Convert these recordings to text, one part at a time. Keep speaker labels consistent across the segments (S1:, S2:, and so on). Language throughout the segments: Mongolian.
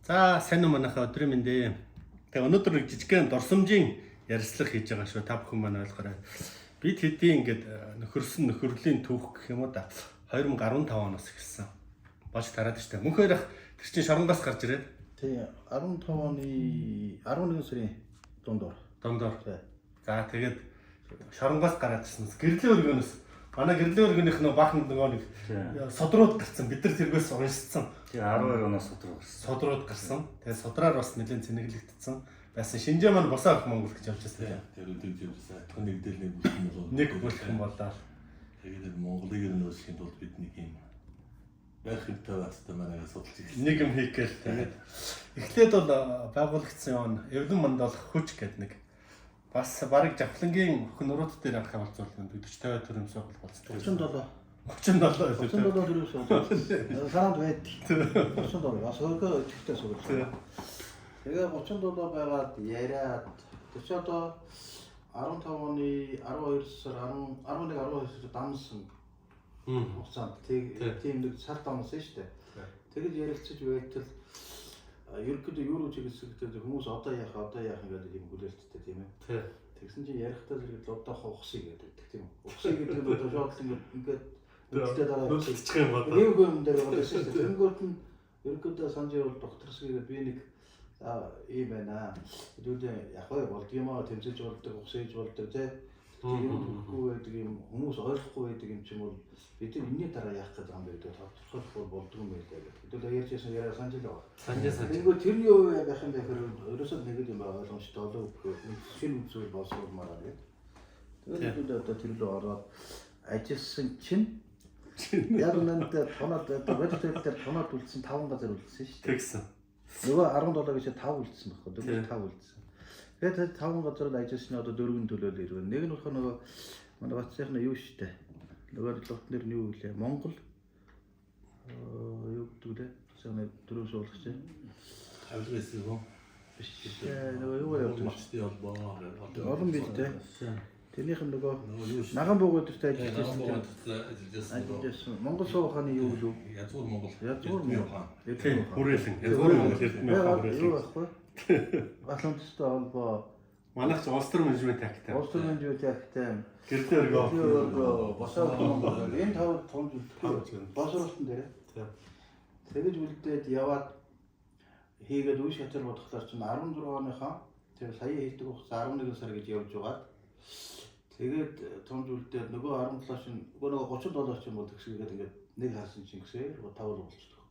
S1: За, сайн уу, манайхаа, өдрийн мэнд ээ. Тэгээ өнөөдөр нэг жижигхэн дурсамжийн ярилцлага хийж байгаа шүү. Та бүхэн маань ойлгоорой. Бид хэдийн ингээд нөхөрсөн нөхөрлийн түүх гэх юм уу да, 2015 оноос эхэлсэн. Болж тараад штэ. Мөнх хоёрох тэр чинь шоронгоос гарч ирээд
S2: Тий, 15 оны 11 сарын дундуур.
S1: Дундуур.
S2: Тий.
S1: За, тэгээд шоронгоос гараад ирсэн. Гэрлийн өргөнөөс, манай гэрлийн өргөнийх нөө бааханд нөгөө нэг содрууд гарцсан. Бид нар тэргээс уншицсан.
S3: Тий, 12 оноос судруу гарсан.
S1: Содрууд гарсан. Тэгээд содраар бас нэлээд цэнэглэгдсэн байсан. Шинжээ маань босоо ах Монгол гэж явж байсан.
S4: Тэр өдөр жимсэн адилхан нэгдэл нэг бүлхэн болоо.
S1: Нэг бүлхэн болоо.
S4: Тэгээд энэ Монголыг ер нь үүсгэхийн тулд бид нэг юм байх юмтай байх хэрэгтэй манай судалж эхэлсэн.
S1: Нэг юм хийх гээл тэгээд эхлээд бол байгуулагдсан юм. Эвлэн манд болох хүч гэдэг нэг бас бараг Жавхлангийн охин нурууд дээр анх явуулсан 40 50 төрөм сургал болсон.
S2: 37.
S1: 37.
S2: 37 төрөв сургууль. Саранд байдаг. 37. Бас хөөргөө идэвхтэй сургууль. Тэгээ 37 байгаад яриад тэр чи одоо 15 оны 12 сар, 10 11 12 сар дамсан хугацаанд тийм нэг сар дамсан шүү дээ. Тэгэж ярилцаж байтал ерөнхийдөө юу руу чиглэсэн гэдэг хүмүүс одоо яах, одоо яах гэдэг юм хүлээлттэй, тийм ээ. Тэгсэн чинь ярихдаа зэрэг л одоо ухсыг гэдэг, тийм үү. Ухсыг гэдэг нь одоо шууд л ингээд ингээд үлдээ дараа
S1: Нүдчих юм бодоо.
S2: Нэг юм дээр болсон шүү дээ. Тэнгүүт нь ерөнхийдөө санаж явал докторсгийг би нэг за ийм байна. Хэдүүлээ яг вэ болдго юм аа, тэмцэж болдог, ухсаж болдог, тий. Тийм төгөхгүй байдаг юм, хүмүүс ойлгохгүй байдаг юм чинь бол бид нар энэний дараа яах гэдэг юм бэ гэдэг тодорхойлохгүй болдго юм байлаа гэдэг. Хэдүүлээ ярьж байсан яриа санаж л байгаа.
S1: Санжаа санаж.
S2: Тэнгүү тэрний юу байх юм бэ гэхээр ерөөсөө нэг л юм байгаа, ойлгомжтой болов, шинэ үзүүл боловсруулмаар гэдэг. Тэгээд хэдүүлээ одоо тэр рүү ороод ажилласан чинь яг үнэндээ тунаад одоо бодит дээр тунаад үлдсэн 5 газар үлдсэн шүү дээ.
S1: Тэгсэн.
S2: Нөгөө 17 гэж 5 үлдсэн байхгүй, 4 5 үлдсэн. Тэгээд тэр 5 газар л ажилласан, одоо дөрвөн төлөөл ирвэ. Нэг нь болохоор нөгөө манай Батцынх нь юу шүү дээ. Нөгөө лот нэр нь юу вэ? Монгол юу гэдэг лээ? Сайн нэг дөрөв суулгач.
S4: Авилга хэсэг үү?
S2: Биш. Нөгөө юу явдаг?
S4: Мачтын холбоо.
S2: Олон бил дээ. Тэрнийх нь нөгөө
S4: Нөгөө юу шүү.
S2: наган бууг өдөрт ажиллаж
S4: Наган
S2: байсан.
S4: буугад ажиллаж байсан.
S2: Ажиллаж байсан. Монгол сууханы юу лүү?
S4: Язгуур Монгол.
S2: Язгуур
S4: Эрдэнэ
S2: Монгол.
S4: ухаан.
S1: Тийм, хүрээлэн. Язгуур Монгол Эрдэнэ ухаан
S2: Юу
S1: хүрээлэн.
S2: байхгүй? Гал үндэстэй холбоо,
S1: Манайх ч улс төр менежмент актай.
S2: улс төр менежмент актай,
S1: Гэрлийн өргөө.
S2: өргөө, босоо Монгол. Энэ тав томж үлдэхгүй. Босруулсан дээр. Тэгэж үлдээд яваад хийгээд үе шатар бодохлоор чинь 16 оныхоо тэр сая хийдэг хугацаа 11 сар гэж явж байгаад тэгээд томж үлдээд нөгөө 17 шин нөгөө 37 шин бол тэгсгээд ингээд нэг харсан чинь гэсээр тав л болчихдог.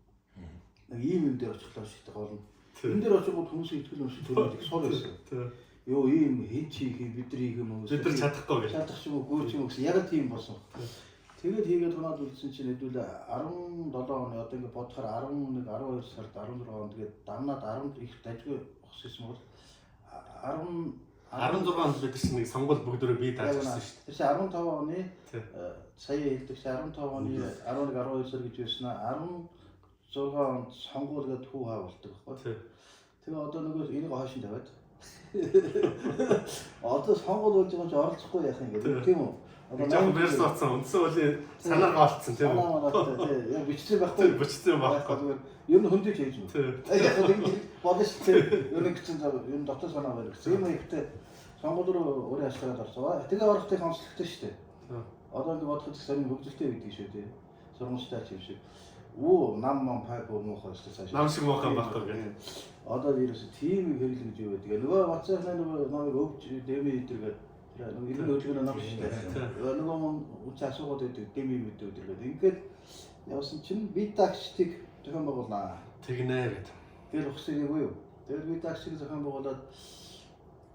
S2: Нэг ийм юм дээр очихлоо шүү дээ гол нь. Энэ дээр очихгод хүмүүсийн итгэл үнэмшил төрөөд их сул байсан. Йоо, ийм хэн чи хийх, бид нар хийх юм уу?
S1: Бид нар чадахгүй гэж.
S2: Чадах ч юм уу, гүйч юм уу гэсэн яг л тийм болсон. Тэгээд хийгээд тунаад үлдсэн чинь хэдүүлээ 17 оны одоо ингээд бодохоор 11 12 сард 16 онд тэгээд дамнаад 10 их дажгүй ухссан бол 10
S1: 16 онд бид нар чинь нэг сонгуул бүгдөө бие дааж ирсэн шүү дээ.
S2: Тэр чинь 15 оны сая хэлдэг чинь 15 оны 11 12 сар гэж байсан аа, 16 онд сонгуул гэдэг хүү хаа болдог байхгүй. Тэгээ одоо нөгөө энийг хойш нь тавиад. Одоо сонгуул болж байгаа чинь оролцохгүй яах юм гэдэг, тийм үү?
S1: Одоо жоохон верс утсан, үндсэн хуулийн санаагаа олцсон, тийм үү?
S2: Санаа манаатай, тий. Яг бичсэн байхгүй.
S1: Бичсэн байхгүй.
S2: Зүгээр ер нь хөндөж хийж юм. Яг нэг болно шүү дээ. Ер нь гэсэн зав ер нь дотор санаа байна гэсэн. Ийм маягтай сонгуул руу өөрийн ашиглаад орсон. Тэгээ орохдын онцлогтой шүү дээ. Одоо ингэ бодоход их сонин хөгжилтэй байдаг шүү дээ. Сургамжтай ч юм шиг. Үү, нам мам пайп муухай шүү цааш.
S1: Нам шиг муухай байхгүй гэдэг.
S2: Одоо ерөөсө тийм юм хэрэглэн гэж юу байдаг. Нөгөө Ватсапны нөгөө намайг өвч дэми идэргээд тэр нөгөө иргэн хөдөлгөөн нам шүү дээ. Нөгөө мөн үн асуугаад байдаг дэми мэдээ өдөргээд ингээд явсан чинь би таксчдыг зохион байгуулнаа.
S1: Тэгнэ гэдэг.
S2: Тэр ухсыг юу юу? Тэгээд би таксиг зохион байгуулад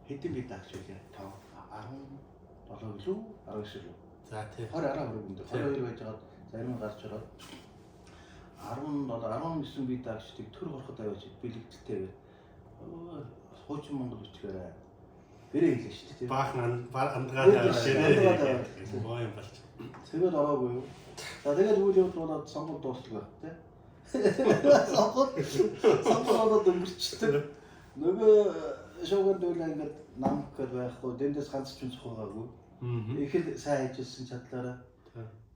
S2: хэдэн би такс үлээ? 5 17 гэлүү 19 лүү.
S1: За, тий.
S2: 20 араа хүрэг юм дээр 22 байж байгаад зарим нь гарч ороод 17 19 би дагчдыг төр хорход аваач бэлэгдэлтэй гээд хуучин Монгол бичгээрээ гэрээ хэлээ шүү дээ.
S1: Баахан андгаад гэрээ. Гоо юм болж.
S2: Тэгээд ороогүй юу. За, тэгээд үйл явдал болоод сонгуул дуусдаг тий. Сонгуул болоод өнгөрчдөг. Нөгөө шууган дүүлээ ингээд нам гэд байхгүй, дэндээс ганц ч өнцөх байгаагүй. Их л сайн ажилласан чадлаараа.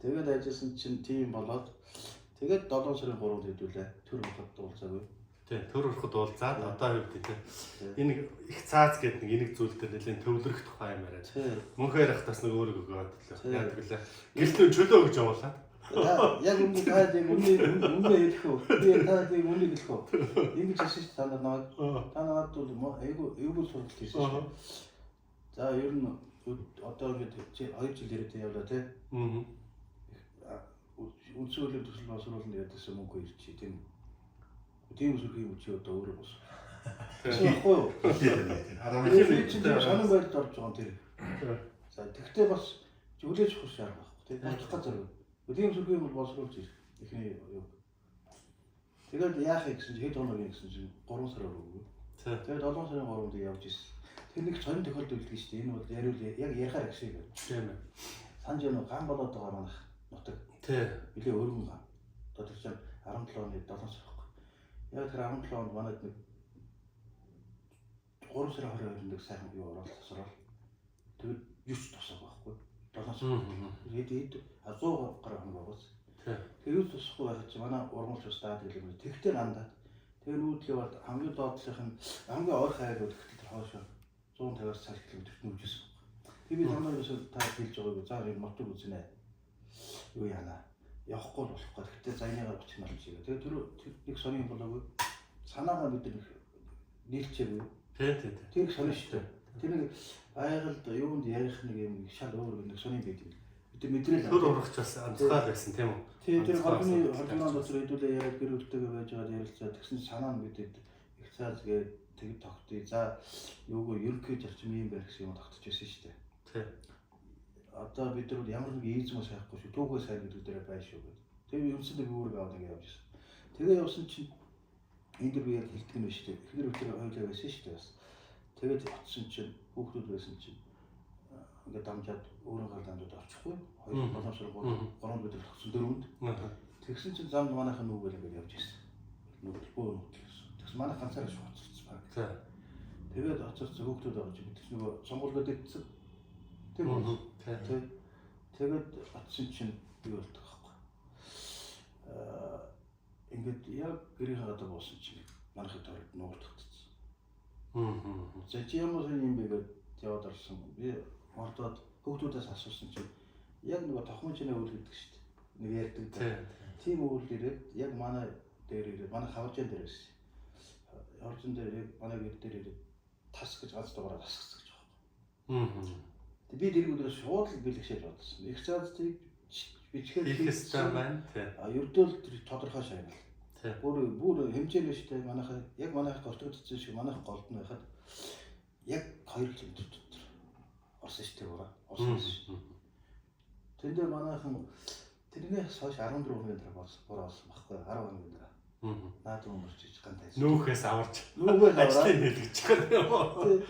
S2: Тэгээд ажилласан чинь тийм болоод Тэгээд 7 сарын 3-нд хэдүүлээ. Төр хоход уулзаагүй.
S1: Тий, төр өрхөд уулзаад одоо хувьд тий. Энэ их цаац гэдэг нэг энийг зүйл дээр нэлээд төвлөрөх тухай юм яриад. Мөнхөө ярих тас нэг өөрөг өгөөд лээ. Яадаг лээ. Гэлтэн чөлөө өгж явуулаад.
S2: Та яг өмнө та яг үнэ үнэ хэлэх үү? Би та яг үнэ хэлэх үү? Ингэж хэлсэн шүү дээ та нар намайг. Та надад бол айгүй эвгүй сургалт хийсэн шүү дээ. За ер нь одоо ингэж 2 жил яриад явлаа тий. Аа. Үндсэн хуулийн төсөл боловсруулна гэдэгсэн мөнгө ирчээ тийм. Тийм үсэрх юм чи одоо өөрөө бос. Тэгэхгүй юу? Би чинь тийм сонин байдалд орж байгаа юм тэр. За тэгтээ бас хүлээж авах шаардлага байхгүй тийм. Буцах газар. Тийм үсэрх юм бол боловсруулж ир. Эхний юу. Тэгээд яах юм гэсэн чинь хэд хоног юм гэсэн чинь 3 сар өгөөгүй. Тэгээд 7 сарын 3-нд явж ирсэн. Тэр нэг сонин тохиолдол үлдэн шүү дээ. Энэ бол яриул яг ярихаар гişиг.
S1: Тийм ээ.
S2: Санж яана ган болоод байгаа манах нутаг.
S1: Тий.
S2: Билээ өргөн ган. Одоо тэр чинь 17 оны 7 сар байхгүй. Яг тэр 17 онд манайд нэг 3 сарын 22-нд нэг сайхан юу ороод тасрал. Тэгээд юу ч тусах байхгүй. 7 сар. Хэд хэд 100 гаруй хоног байгаас. Тэгээд юу ч тусахгүй байхад чи манай ургамалч бас даад гэлээ. Тэгтээ гандаад. Тэгээд нүүдлээ бол хамгийн доотлох нь хамгийн ойр хайр өгдөг тэр хоошоо 150-аас цааш километрт нүүжсэн. Тэгээд би танаар ерөөсөө та хэлж байгаагүй. За энэ мотог үзнэ. Юу яана. Явахгүй л болохгүй. Тэгтээ за энийгээр очих юм шиг. Тэгээд тэр нэг сонин юм болоогүй. Санаагаа бид нар нийлчээгүй.
S1: Тий, тий, тий.
S2: Тэр их сонин шүү дээ. Тэр нэг байгальд юунд ярих нэг юм шал өөр нэг сонин байд юм. Бид нар мэдрээл
S1: Төр урагч бас онцгой байсан тийм үү?
S2: Тий, тэр хоргоны хоргоны дотор хэдүүлээ яриад гэр бүлтэйгээ байж байгаад ярилцаа. Тэгсэн санаа нь бидэд их цааз гээд тэг тогтъё. За юугүй ерөнхий зарчим юм байх гэсэн юм тогтож байсан шүү дээ.
S1: Тий.
S2: Одоо бид нар ямар нэг ийзмээ сайхгүй шүү. Түүхээ сайн гэдэг дээрээ бай шүү гэдэг. Тэгээ үндсэндээ би үүрэг аваад ингэ явж байсан. Тэгээ явсан чинь энэ дэр би яг хэлдэг нь биш үү. Эхнэр өдөр хоёулаа байсан шүү дээ бас. Тэгээд очсон чинь хүүхдүүд байсан чинь ингээд дамжаад өөрийнхөө дамжаад очихгүй. 2 7 сар 3 3 бид нар тогтсон дөрөнд. Тэгсэн чинь замд манайхан нүгэл ингээд явж байсан. Нүгэл бөө нүгэл гэсэн. Тэгсэн манайх ганцаараа шууд хоцорсон баг. Тэгээд хоцорсон хүүхдүүд байгаа чинь бид нөгөө сонгуулиуд идсэн. Тэр үү? Тий. Тэгээд очсон чинь юу болдог байхгүй. Ингээд яг гэрийнхээ гадаа буусан чинь манайхын тойрог нуурдагдсан. За чи ямар сонь юм бэ гэдээ яваад орсон. Би мордоод хүүхдүүдээс асуусан чинь яг нөгөө тохиомжны үйл гэдэг шүү дээ. Нэг ярьдаг. Тийм үйл ирээд яг манай дээр ирээд манай хавжаан дээр байсан. Хавжаан дээр яг манай гэр дээр ирээд тас гэж ганц дугаараа тасгсан гэж байгаа юм. Тэг би тэр өдрөөс шууд л бэлгшээж бодсон. Их цаазтыг бичгээр
S1: хийх ёстой байна.
S2: А ердөөл тэр тодорхой шагнал. Бүр бүр хэмжээ нь шүү дээ. Манайх яг манайх гортогдсон шиг манайх голд нь байхад яг 2 км дотор орсон шүү дээ. Орсон шүү. Тэн дээр манайхан тэрнээс хойш 14 хоногийн дараа болсон болсон байхгүй 10 хоногийн дараа. Наад өмөрч ич гантай.
S1: Нүүхээс аварч.
S2: Нүүхээс аваад
S1: ажлыг нийлгэж байгаа юм уу?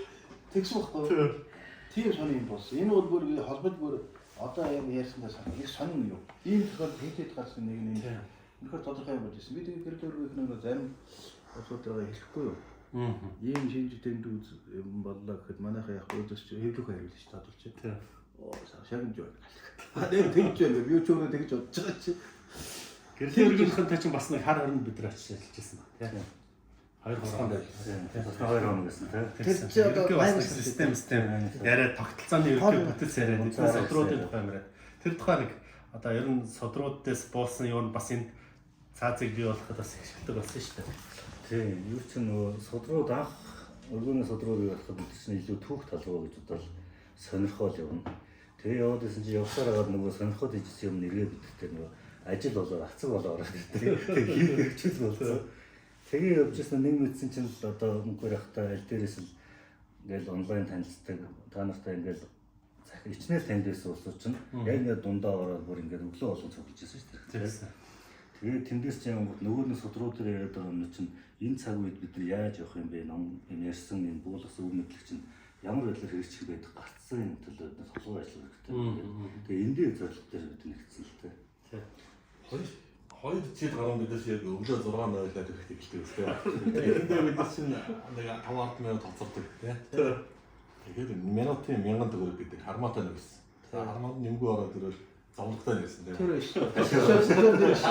S2: Тэгсэн байхгүй. Тийм сонин юм болсон. Энэ бол бүр холбож бүр одоо яг ярьсандаа их сонин юм. Ийм тохиолдол хэд хэд гарсан нэг нэг. Үнэхээр тодорхой юм болж ирсэн. Би тэгээд гэр төрөөх нэг зарим улсуудаараа хэлэхгүй юу. Ийм шинж тэмдэг юм боллоо гэхэд манайхаа яг өөдөөс чи хэвлэх хариулж шүү тодорч. Оо шагнаж байна. А нэр тэгж байна. Би ч өөрөө тэгж бодож байгаа чи.
S1: Гэрлийн өргөнхөнтэй чинь бас нэг хар хоринд бид нар очиж ажиллаж байсан ба тий. 2 3 хоног.
S3: Бас 2 хоног гэсэн тий.
S2: Тэр чи одоо
S1: бас нэг систем яриа тогтолцооны ерөнхий бүтэц яриа эдгээр судруудын тухай яриад. Тэр тухай нэг одоо ер нь судруудаас буусан юу нь бас энд цаазыг бий болгоход бас их шилдэг болсон шүү дээ.
S3: Тий, юу ч нөгөө судрууд анх өргөөний судрууд болоход бид чинь илүү түүх тал руу гэж бодвол сонирхол явна. Тэгээ яваад исэн чинь явсаар агаад нөгөө сонирхоод ижсэн юм нэргээ бидтэй нөгөө ажил болоод ацаг болоо ороод ирдэг. Тэгээ хийх хэрэгчэл болсон. Тэгээ явж исэн нэг мэдсэн чинь л одоо мөнгөөр явахдаа аль дээрээс л ингээл онлайн танилцдаг та нартай ингээл ичнээр танд байсан улсууд чинь яг ингээд дундаа ороод бүр ингээд өглөө болгон цуглаж исэн шүү дээ. Тэгээд тэндээс чинь явангууд нөгөө нэг судруудаар яриад байгаа юм чинь энэ цаг үед бид нар яаж явах юм бэ? Ном юм ярьсан энэ буулгасан үг мэдлэг чинь ямар байдлаар хэрэгжих байдаг гарцсан юм төлөө бид нар толгой ажиллах хэрэгтэй. Тэгээд энэ дээр зорилго дээр бид нэгдсэн л дээ.
S4: Хоёр жил гарan бидээс яг өглөө 6:00-аар эхэлдэг үстэй. Эндээ бид нар чинь нэг 5-10 минут хоцордог тий. Тэгэхээр минутын 1000 төгрөг гэдэг хармаатай нэг байсан. Хармаанд нэмгүй ороод ирвэл Зовлогтой байсан тийм.
S2: Тэр биш. Тэр биш.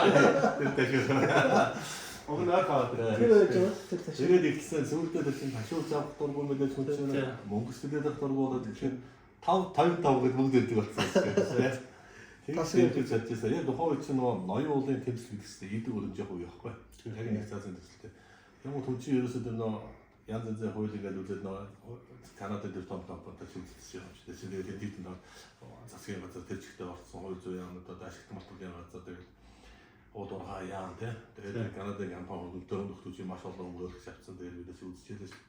S4: Тэр ташуу.
S1: Уг нь ойрхон.
S2: Тэр байж байгаа. Тэр ташуу.
S4: Тэгээд эхэлсэн сүүлдээ тэр чинь ташуу заавах дургу мэдээж хүн чинь мөнгө сэлээд дургу болоод тэгэхээр 5 55 гэж бүгд ирдэг болсон юм. Тэгээд тэгж чадчихсан. Яг тухайн үед чинь нөгөө ноён уулын тэмцэл гэдэг чинь идэг өрөмж явах үе байхгүй. Яг нэг цаасан төсөлтэй. Яг түн чинь ерөөсөө тэр нөгөө янз янзын хууль ингээд үзээд нөгөө Канадад тэр том компанитай шүүгдсэн юм шиг. Тэгээд тэнд тэнд засгийн газар тэр чигтээ орсон хууль зүйн яамнуудад ашигт малтуудын газар тэгэл уудургаа яан тий. Тэгээд Канадын компани хөлдөө нөхдүүчийн маш олон өнгөлөж авсан. Тэгээд бидээс үзчихлээ шүү.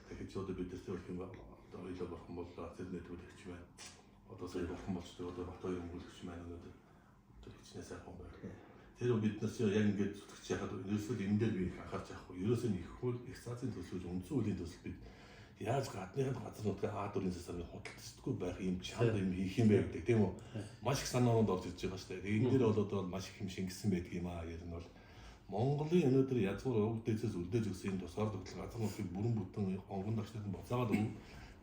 S4: Тэгэхээр ч одоо бидээс тэр юм одоо ойлоо бурхан боллоо. Тэр нэтвэлэгч байна. Одоо сая бурхан болж тэр одоо Батбаяр өнгөлөгч маань өнөөдөр тэр хичнээн сайхан байна. Тэр биднес яг ингээд зүтгэж яхад ерөөсөө энэ дээр би их анхаарч явахгүй. Ерөөсөө их хууль, их цаазын төсөл, үндсэн хуулийн төсөл бид яаж гадныхын газар нутгийн А дөрвийн засаар худалдажгүй байх юм чанар юм хийх юм бэ гэдэг тийм үү? Маш их санаанууд орж ирж байгаа шүү дээ. Энэ дээр бол одоо маш их юм шингэсэн байдаг юм аа. Ер нь бол Монголын өнөөдөр язгуур уг дээдсээс үлдээж өгсөн энэ тусгаар тогтол газар нутгийг бүрэн бүтэн онгон дагчдад нь буцаагаад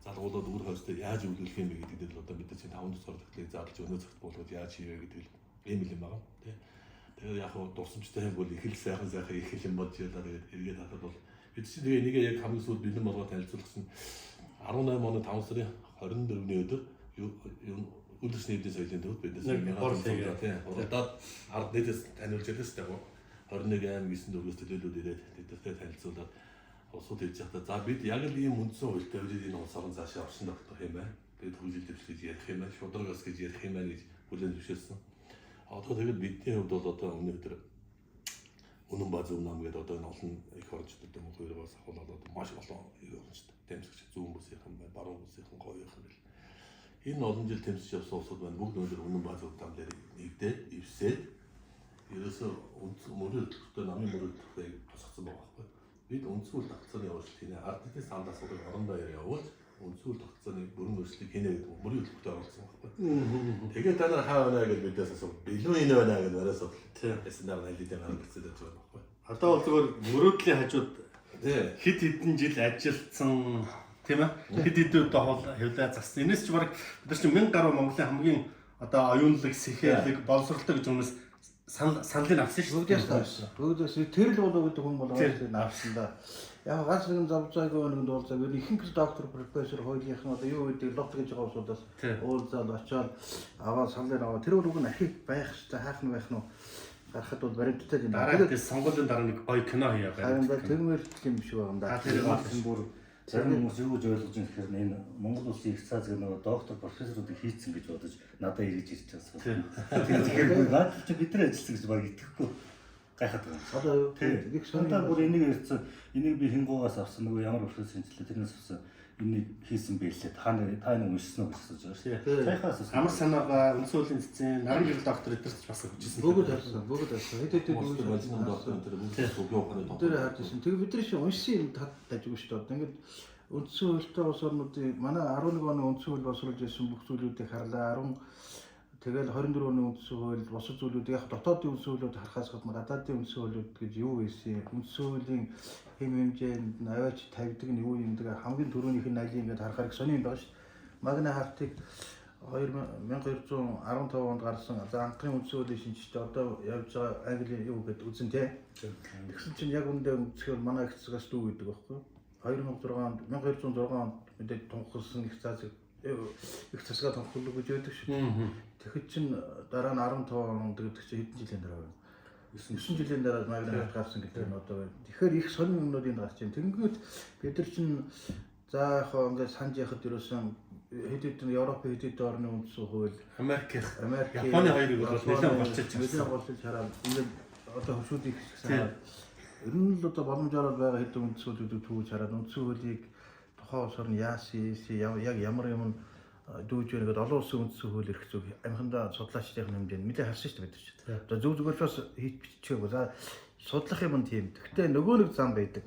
S4: залгуулад үр хойстой яаж өвлөх юм бэ гэдэг дээр л одоо бид нар чинь таван тусгаар тогтлыг задлж өнөө цагт буулгаж яаж хийвэ гэдэг л ийм л юм байгаа тий. Тэгээд яг хуу дурсамжтай юм бол их л сайхан сайхан их л юм бодж ялаа. Тэгээд эргээд хатад бол бид чинь тэгээ энийг яг хамгийн сүүлд бэлэн болгоод танилцуулсан 18 оны 5 сарын 24-ний өдөр юу үйлдвэрч нийтийн соёлын төвд биднээс тий хуралдаад ард нийтээс таниулж ялаа шүү дээ. 21 аймаг 9 дөрвөөс төлөөлүүд ирээд тэднэртэй танилцуулаад улсууд хэлж байхдаа за бид яг л ийм үндсэн хуультай бид энэ улс орон цаашаа оршин тогтнох юм байна. Бид хөгжил дэвшлэж ярих юм байна, шударга ус гэж ярих юм байна гэж хүлээн зөвшөөрсөн. Одоо тэгэл бидний хувьд бол одоо өнөөдөр Үнэн ба зөв нам гэдэг одоо энэ олон их орнчдод мөнх хоёроос ахуулаад одоо маш олон их орнчд тэмцэгч зүүн бүсийнхэн байна, баруун бүсийнхэн, гоёийнхэн гэл. Энэ олон жил тэмцэж явсан улсууд байна. Бүгд өнөөдөр үнэн ба зөв нам дээр нэгдээд, эвсээд ерөөсөө үндсэн мөрийн хөдөлгөөнтэй намын мөрийн хөдөлгөөнийг тусгацсан байгаа байхгүй. Бид үндсэн үйл тогтолцооны өөрчлөлт хийнэ. Ард нийтийн санд асуудлыг орондоо явуулж үндсэн үйл тогтолцооны бүрэн өөрчлөлтийг хийнэ гэдэг мөрийн хөдөлгөөнтэй оролцсон байхгүй. Тэгээд та нар хаа байна гэж бидээс асуу. Билүү энэ байна гэж барай асуудал. Тэсэн дараа аль хэдийн гараад ирсэн байж байгаа байхгүй.
S1: Одоо бол зүгээр мөрөөдлийн хажууд хэд хэдэн жил ажилласан тийм ээ. Хэд хэдэн удаа хавлаа зассан. Энэс чи баг бид нар чи 1000 гаруй Монголын хамгийн одоо оюунлаг, сэхээлэг, боловсролтой гэж хүмүүс саналыг авсан шүү дээ.
S2: Бүгдээс авсан. Бүгдээс тэр л болоо гэдэг хүн болгоос авсан да. Яг ганц нэгэн зовзоогүй нэгэн дуулзаагүй ихэнх доктор, профессор, хуулийнхан одоо юу гэдэг лот гэж байгаа улсуудаас уулзаад очиод аваад саналыг аваад тэр бол уг нь архив байх хэрэгтэй, хаах нь байх нь гарахад бол баримттай юм.
S1: Дараа нь сонгуулийн дараа нэг гоё кино хийя
S2: баримт. Харин тэгмэр юм шиг байгаа юм да.
S3: Тэр бүр зарим хүмүүс юу гэж ойлгож байгаа гэхээр энэ Монгол улсын их цааз гэх нөгөө доктор, профессоруудыг хийцэн гэж бодож надад эргэж ирж байгаа. Тэгэхээр наад чи бид нар ажилласан гэж баг итгэхгүй гайхаад байгаа юм.
S2: Одоо
S3: их сондоо бүр энийг ярьсан, энийг би хингуугаас авсан нөгөө ямар профессор хинчлээ тэрнээс авсан энийг хийсэн байлээ. Та нэг уншсан уу гэж асууж байгаа шүү дээ. Саяхаас асуусан.
S1: Амар санаагаа үндсэн хуулийн цэцэн наран гэрэл доктор эдэрч бас өгчээсэн.
S2: Бүгд харсан, бүгд харсан. Хэд хэд
S4: бүгд доктор энэ бүгд үгийн ухааны
S2: доктор. Тэр харж ирсэн. Тэгээ бид нар шиг уншсан юм тат дажгүй шүү дээ. Ингээд үндсэн хуультай улс орнуудын манай 11 оны үндсэн хууль боловсруулж ирсэн бүх зүйлүүдийг харлаа. 10 тэгэл 24 оны үндсэн хууль, бусад зүйлүүд яг дотоодын үндсэн хуулиуд харахаас гадна гадаадын үндсэн хуулиуд гэж юу байсан? Үндсэн хуулийн хэм хэмжээнд нь аваач тавьдаг нь юу юм гэдэг хамгийн түрүүнийх нь аль юм гэдээ харахаар их сони юм байгаа шүү. Магна хартыг 1215 онд гарсан за анхны үндсэн хуулийн шинжтэй одоо явж байгаа Англи юу гэдээ үзэн тэ. Тэгсэн чинь яг үндэ үзэхээр манай их засгаас дүү гэдэг байхгүй. 2006 онд 1206 онд мэдээд тунхагласан их цаазыг их засгаа тунхаглав гэж байдаг шүү. Тэгэхэд чинь дараа нь 15 онд гэдэг чинь хэдэн жилийн дараа вэ? 9 жилийн дараа Магна харт гарсан гэдэг нь одоо байна. Тэгэхээр их сонин юмнууд энд гарч байна. Тэнгүүд бид нар чинь за яг хоо ингээд санаж яхад ерөөсөн хэд хэдэн Европын хэд хэдэн орны үндсэн хууль,
S1: Америк,
S2: Японы
S1: хоёрыг бол нэлээд голчилж
S2: нэлээд голчилж хараад ингээд одоо хөвшүүдийг хэсгсэн хараад ер нь л одоо боломжоор байгаа хэдэн үндсэн хуулиудыг түүж хараад үндсэн хуулийг тухайн улс орн яасан яг ямар юм дүүж байна гэдээ олон улсын үндсэн хууль эрх зүйг амхандаа судлаачдын хэмжээнд нэлээд харсан шүү дээ бид нар чинь. Одоо зөв зүгээр ч бас хийж бичээгүй. За судлах юм нь тийм. Гэхдээ нөгөө нэг зам байдаг.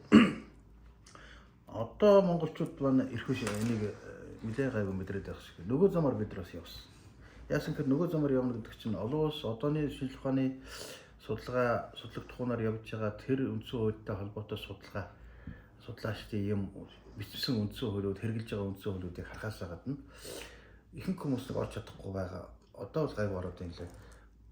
S2: Одоо монголчууд маань эрх биш энийг нэлээд гайгүй мэдрээд байх шиг. Нөгөө замаар бид нар бас явсан. Яасан гэхээр нөгөө замаар явна гэдэг чинь олон улс одооны шинжлэх ухааны судалгаа судлагдахуунаар явж байгаа тэр үндсэн хуультай холбоотой судалгаа судлаачдын юм бичсэн үндсэн хуулиуд хэрэгжилж байгаа үндсэн хуулиудыг харахаас гадна ихэнх хүмүүс нэг орж чадахгүй байгаа Одоо бол гайгүй ороод юм лээ.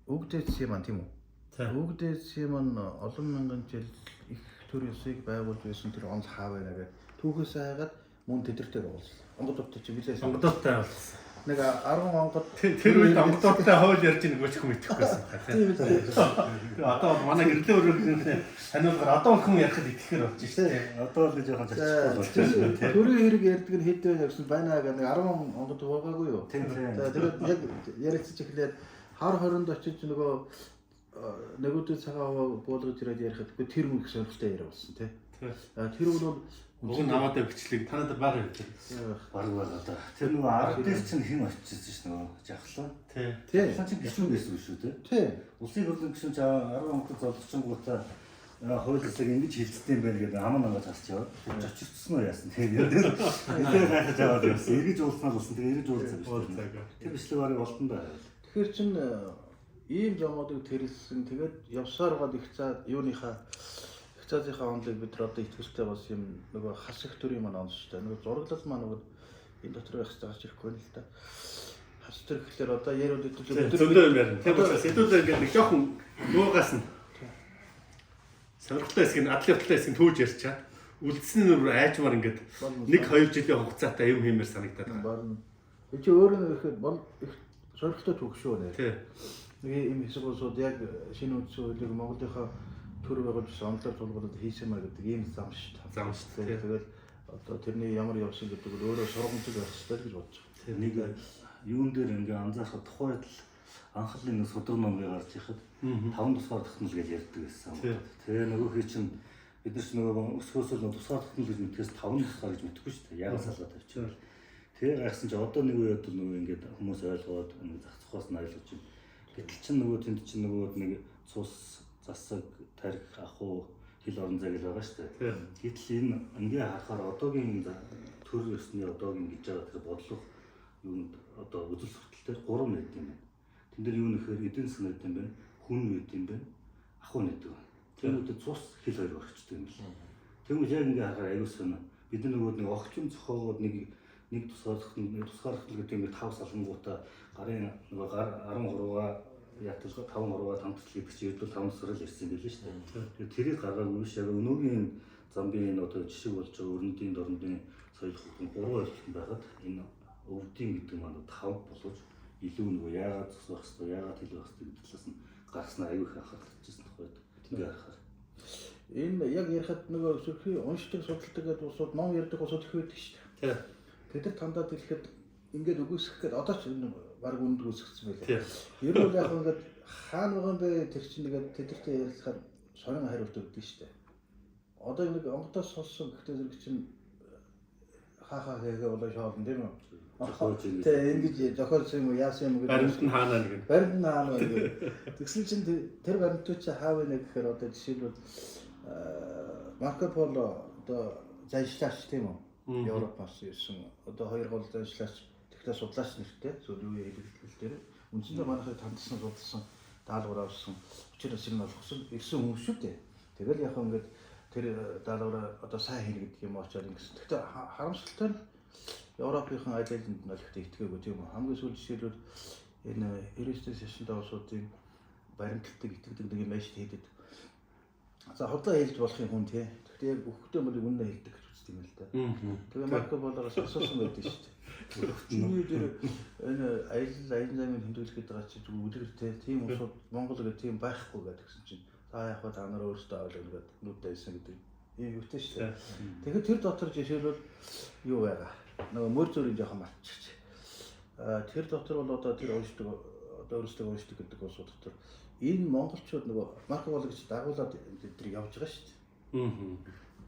S2: Өгдөөцсөн маань тийм үү?
S1: Тий.
S2: Өгдөөцсөн маань олон мянган жил их төр ёсыг байгуулж байсан тэр онол хаа байна гэх. Түүхээс хайгаад мөн тэдэртэй уулзлаа. Онгодуудтай чи билээс.
S1: Онгодуудтай уулзсан.
S2: Нэг 10 онгод
S1: Тэр үед онгодуудтай хойл ярьж байгааг ч хүн мэдэхгүйсэн байна.
S2: Тийм үү.
S1: Тэгээ одоо бол манай гэрлэн өрөөгний ханиулгаар одоо бол хүн ярихад итгэхэр болж шээ.
S3: Одоо л жоохон зочих болж байна тийм.
S2: Төрийн хэрэг ярьдаг нь хэд вэ гэсэн байна гэх нэг 10 онгод байгаагүй юу?
S3: Тийм тийм.
S2: За тэгээд яг ярилцаж эхлээд хар хоринд очиж нөгөө нөгөөдөө цагаан аваа буулгаж ирээд ярихад үгүй тэр хүн их сонирхолтой яриа болсон тий. А тэр хүн бол
S1: Уг нь намаатай бичлэг танад байгаа юм чи.
S3: Бараг байгаа да. Тэр нөгөө ард дээр чинь хэн очижсэн ш нөгөө жахлаа.
S1: Тий.
S2: тий.
S3: Жахлаа чинь гişүүн байсан шүү дээ.
S2: Тий.
S3: Улсын хурлын гишүүн чи 10 онгод золчингуудаа хууль ёсыг ингэж хилцдэг юм байна гэдэг аман ангаж хасч яваад зочирдсан уу яасан тийм. Тэр гайхаж аваад явсан. Эргэж уулзнаа л болсон. Тэгээ эргэж уулзаа биш.
S1: Уулзаагүй.
S3: Тэр бичлэг барыг олдон даа.
S2: Тэгэхээр чин ийм замуудыг тэрэлсэн тэгээд явсаар гад их цаа юуныхаа их цаазынхаа онолыг бид нар одоо итгэлтэй бас юм нөгөө хас их төрийн маань онол шүү дээ. Нөгөө зураглал маань нөгөө энэ дотор байх хэрэгтэй гарч ирэхгүй нэ л да. Хас төр гэхлээр одоо яриад идэвхтэй
S1: Зөндөө юм ярина. Тийм учраас хэдүүлээ ингээд нэг жоохон нуугаас нь сонирхолтой хэсэг нь адал явдалтай хэсэг нь түүж ярьчаад үлдсэн нь бүр айжмаар ингээд 1 2 жилийн хугацаатай юм хиймээр санагдаад байгаа.
S2: Барна. Би чи өөрөө нэг ихэд бол их сонирхолтой түүх шүү нэ.
S1: Тий.
S2: Нэг юм хэсэг улсууд яг шинэ үндсэн хуулийг Монголынхаа төр байгуулж онолоор тулгуурлаад хийсэн маа гэдэг ийм зам шүү дээ.
S1: Зам шүү дээ.
S2: Тэгэл одоо тэрний ямар явсан гэдэг нь өөрөө сургамжлаг байх хэрэгтэй л гэж бодож байгаа.
S3: Нэг юун дээр ингээ анзаархад тухайд л анх л энэ судар номыг гарч ирэхэд таван тусгаар тогтнол гэж ярьдаг байсан. Тэгээ нөгөөхий чинь бид нар ч нөгөө өсгөөсөө л тусгаар тогтнол гэж мэдхээс таван тусгаар гэж мэдэхгүй шүү дээ. Яг салгаа тавьчихвал. Тэгээ гайхсан чи одоо нэг үед бол нөгөө ингээд хүмүүс ойлгоод нэг зах зохиос нь ойлгож байна. Гэтэл чинь нөгөө тэнд чинь нөгөө нэг цус, засаг, тарих, ахуй, хил орон зай гэж байгаа шүү дээ. Гэтэл энэ ингээ харахаар одоогийн төр ёсны одоогийн гэж байгаа тэр бодлого юунд одоо үзэл суртал дээр гурван нэт юм байна. Тэн дээр юу нөхөр эдийн засаг нэт юм байна, хүн нэт юм байна, ахуй нэт юм. Тэнгүүдээ цус хил хоёр орчдөг юм байна. Тэнгүүд яг ингээ харахаар аюул сонио. Бид нар нөгөө нэг огчм зохиогоод нэг нэг тусгаарлах нэг тусгаарлах гэдэг юм тав салангуудаа гарын нөгөө гар 13-аа ятал 5 3-аа тамтал гэдэг чинь ердөө 5 сарл ирсэн байлээ шүү дээ. Тэгээд тэрийг гаргаагүй биш яг өнөөгийн замбын энэ одоо жишг болж байгаа өрөндийн дорндын соёл хөтөлбөр гурван ойлголт байхад энэ өвдийн гэдэг маань тав болгож илүү нөгөө яагаад цус байх хэвээр яагаад хэл байх хэвээр гэдэг талаас нь гаргаснаа аюу их анхаарал татчихсан тоххой. Ингээ харахаар.
S2: Энэ яг ярихад нөгөө сөрхий уншдаг, судалдаг гэдэг улсууд ном ярьдаг улсууд их байдаг шүү дээ.
S1: Тий.
S2: Тэд нар тандаад ирэхэд ингээд үгүйсгэх гээд одоо ч энэ баг үнд үгүйсгэсэн байлаа.
S1: Тий.
S2: Ер нь бол яг ингээд хаана байгаа юм бэ тэр чинь нэгээд тэдэртэй ярилцахаар сонин хариулт өгдөг шүү дээ. Одоо нэг онгодоос сонссон гэхдээ зэрэг чинь хаа хаа хийгээ болоо шоолно тийм үү?
S3: Зохиож ингэж.
S2: Тэ ингэж зохиолсон юм уу яасан юм гэдэг.
S1: Баримт нь хаана нэг.
S2: Баримт нь хаана байна гэдэг. Тэгсэн чинь тэр баримтууд чи хаа вэ гэхээр одоо жишээлбэл Марко Поло одоо заншлаач тийм үү? Европоос ирсэн одоо хоёр гол заншлаач тэгэхээр судлаач нэртэй сүүлийн үеийн хэлбэл дээр үндсэндээ манайхыг тандсан судалсан даалгавар авсан учраас энэ болгосон ирсэн хүн шүү дээ. Тэгэл яг ингээд тэр даалгавраа одоо сайн хийнэ гэдэг юм очоод ингэсэн. Гэхдээ харамсалтай нь Европынхан аль алинд нь олигтой итгээгүй тийм үү? Хамгийн сүүл жишээлбэл энэ 99 шашинтай улсуудын баримтлагдаг итгэдэг нэг юм байж хийдэд. За худлаа хэлж болох юм хүн тий. Гэхдээ яг өгөхдөө мөлийг үнэнэ хэлдэг гэж үздэг юм л да. Тэгээ Марко Полоос асуусан байдаг шүү дээ. Чиний дээр энэ аялал аялын замын тэмдэглэх гэдэг байгаа чи зүгээр үлгэр те тийм улсууд Монгол гэх тийм байхгүй гэдгсэн чинь та яг та нар өөрсдөө ойлгоно гэдэг нүдтэй байсан гэдэг ийм юутай шүү дээ. Тэгэхээр тэр дотор жишээлбэл юу байгаа. Нөгөө мөр зүрийн жоохон мартчих. А тэр дотор бол одоо тэр уншдаг одоо өөрсдөө уншдаг гэдэг улсууд дотор энэ монголчууд нөгөө Марко Поло гэж дагуулад тэд явж байгаа шүү дээ.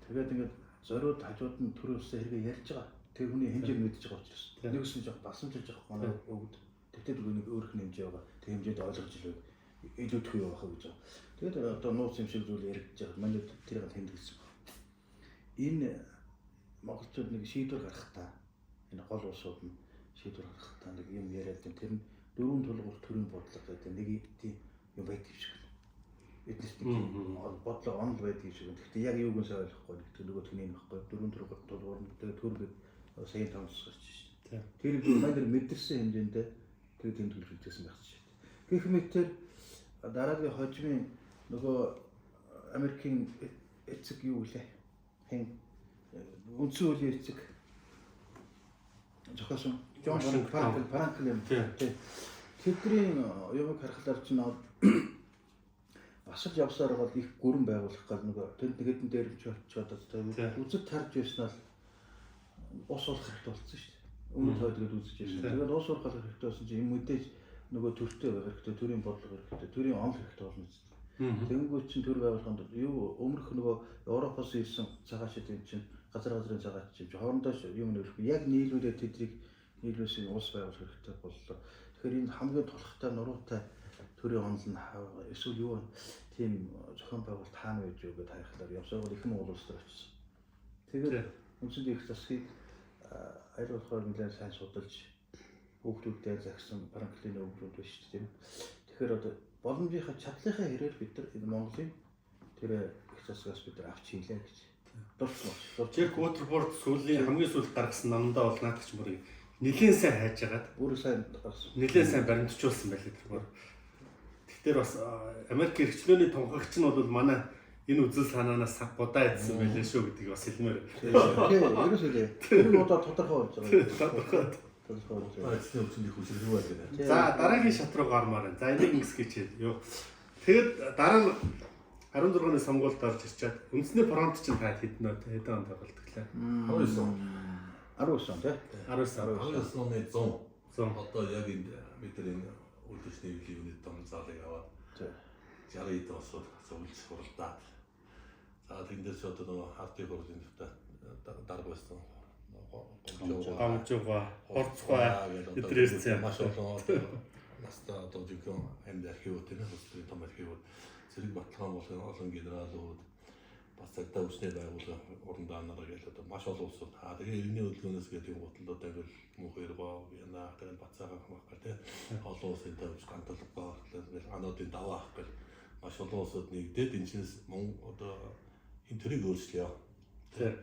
S2: Тэгээд ингээд зориуд хажууд нь төр өсөө хэрэгээ ярьж байгаа. Тэр хүний хэмжээг мэдж байгаа учраас. Нэгс нь жоох басамжиж байгаа манай өвгд. Тэгтээ зүгээр нэг өөрөх нь хэмжээ байгаа. Тэр хэмжээд ойлгож илүү илүүдэхгүй явах гэж байгаа. Тэгээд одоо нууц юм шиг зүйл яригдж байгаа. Манай тэрийг тэмдэглэсэн байна. Энэ монголчууд нэг шийдвэр гаргахтаа энэ гол улсууд нь шийдвэр гаргахтаа нэг юм яриад байна. Тэр нь дөрвөн тулгуур төрийн бодлого гэдэг нэг тийм юм байдаг юм шиг байна. Эднэрт нэг тийм бодлого онол байдаг юм шиг байна. Гэхдээ яг юуг нь сайн ойлгохгүй нэг нөгөөх нь юм байхгүй. Дөрвөн тулгуур нь тэгээд төр гэдэг саяын томцос гарч шүү дээ. Тэр манай мэдэрсэн хэмжээндээ Тэр тэмдэглэж үлдээсэн байх жишээ. Гэх мэтэр дараагийн хожимын нөгөө Америкийн эцэг юу гэлээ? Хэн үндсэн хуулийн эцэг зохиосон Джон Франклин тий. Тэдний юмыг харахаар чинь бас л явсаар бол их гүрэн байгуулах гал нөгөө тэнд нэг хэдэн дээрэмч болчиход одоо үзэг тарж байснаа л ус уулах хэрэгтэй болсон шүү дээ. Өмнөд хойд гэдээ үзэж байсан. Тэгээд ус уулах хэрэгтэй болсон чинь юм мэдээж нөгөө төртэй байх хэрэгтэй, төрийн бодлого хэрэгтэй, төрийн онол хэрэгтэй болно гэсэн. Тэнгүүт чинь төр байгуулахад юу өмнөх нөгөө Европоос ирсэн цагаашид юм чинь газар газрын цагаач юм чинь хоорондоо юм нөлөхгүй яг нийлүүлээд тэдрийг нийлүүлсэн улс байгуулах хэрэгтэй боллоо. Тэгэхээр энэ хамгийн тулхтай нуруутай төрийн онол нь эсвэл юу тийм зохион байгуулалт хаана байж юу гэдээ хайхлаар явсаар бол их Монгол улс төр очсон. Тэгээд үндсэнд их засгийг аль болохоор нэлээд сайн судалж хүүхдүүдтэй загсан Франклины өвлүүд биш шүү дээ. Тэгэхээр одоо боломжийнхаа чадлынхаа хэрээр бид нар энэ Монголын тэр их засгаас бид нар авч хийлээ гэж дурдсан.
S1: Джек Уотерборд сүүлийн хамгийн сүүлд гаргасан номдоо бол наадах ч бүр нэлээд сайн хайж агаад
S2: бүр сайн гаргасан.
S1: Нэлээд сайн баримтжуулсан байлээ тэр бүр. Тэгэхээр бас Америк эрхчлөөний тунхагч нь бол манай энэ үзэл санаанаас будаа идсэн байлээ шүү гэдгийг бас хэлмээр.
S2: Тийм, ерөөсөө тийм. Тэр удаа тодорхой болж байгаа.
S1: Тодорхой.
S2: Тодорхой болж байгаа.
S4: Эцсийн өвчнөд их хүчрэх байх гэдэг.
S1: За дараагийн шат руу гармаар байна. За энийг ингэсгийч. Юу. Тэгэд дараа нь 16 оны сонгуульд орж ирчээд үндэсний фронт чинь та хэдэн үү? Хэдэн онд байгуулдаг лээ?
S4: 19 он.
S2: 19 он тий.
S1: 19 он.
S4: 19 оны 100.
S1: 100.
S4: Одоо яг энэ бид нар энэ үйлдвэрч нийгмийн юуны том заалыг аваад 60 эд улсууд зөвлөж хуралдаад. За тэндээс одоо нөгөө хартын хурлын дарга байсан
S1: Гомжууга, Хорцгой эдгээр ирсэн.
S4: Маш олон одоо настай одоо жинхэнэ амьд архивууд тийм ээ, улс төрийн том архивууд зэрэг баталгаан болон олон генералууд бас цагдаа хүчний байгууллага уран даанараа гэж одоо маш олон улсууд. Аа тэгээ иргэний хөдөлгөөнөөс гэдэг юм гутал одоо ингээл мөнх эргоо яна тэгэл бацаагаа хамаах гал тийм олон улсын тавьж ганталгаа ингээл ануудын даваа авах гал маш олон улсууд нэгдээд энэ чинээс мөн одоо энэ төрийг өөрчлөё.
S1: Тийм.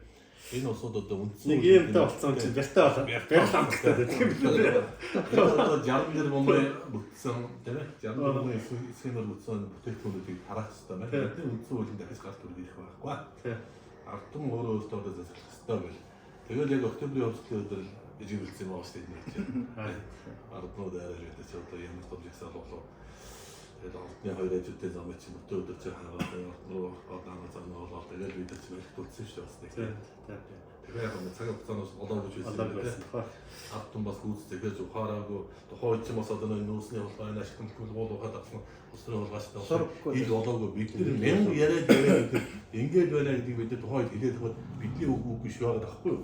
S4: Энэ улсууд одоо үндсэн
S1: Нэг юмтай болсон чинь бяртай болоо. Бярл амттай байдаг юм лээ.
S4: Одоо 60 тэрбумын бүтсэн тийм ээ 60 тэрбумын эсхийнээр бүтсэн бүтээгдэхүүнүүдийг тараах хэрэгтэй байна. Бидний үндсэн хуулийн дахиж гарт ирэх байхгүй.
S1: Тийм.
S4: Ард түмэн өөрөө өөртөө одоо засах хэрэгтэй байл. Тэгэл яг октябрийн хувьцлын өдөр ижиглэлсэн юм аа шүү дээ чинь. Арднууд арай л гэдэг чи одоо ямар том жагсаал болов. Тэгэл ордны хоёр ажидтай замыг чи бүтэн өдөр чи хаагаад орд руу орох гээд ангар замнаа болоод тэгэл бид нар чи баригдуулсан шүү дээ бас нэг.
S1: Тийм.
S4: Тэгэхээр яг цаг хугацаанаас болоогүй ч байсан.
S1: Болоогүй байсан.
S4: Ард түмэн бас гүйцэд тэгэхээр ухаараагүй тухайн үед ч бас одоо нэг нүүрсний хулгай энэ ашиг төлбөр гол ухаад авсан улс төрийн хулгайчтай ил болоогүй бид нар мянга яриад яриад ингээд байна гэдгийг бид нар тухайн үед хэлээд байхад бидний үг үгүй шүү байгаа байхгүй юу?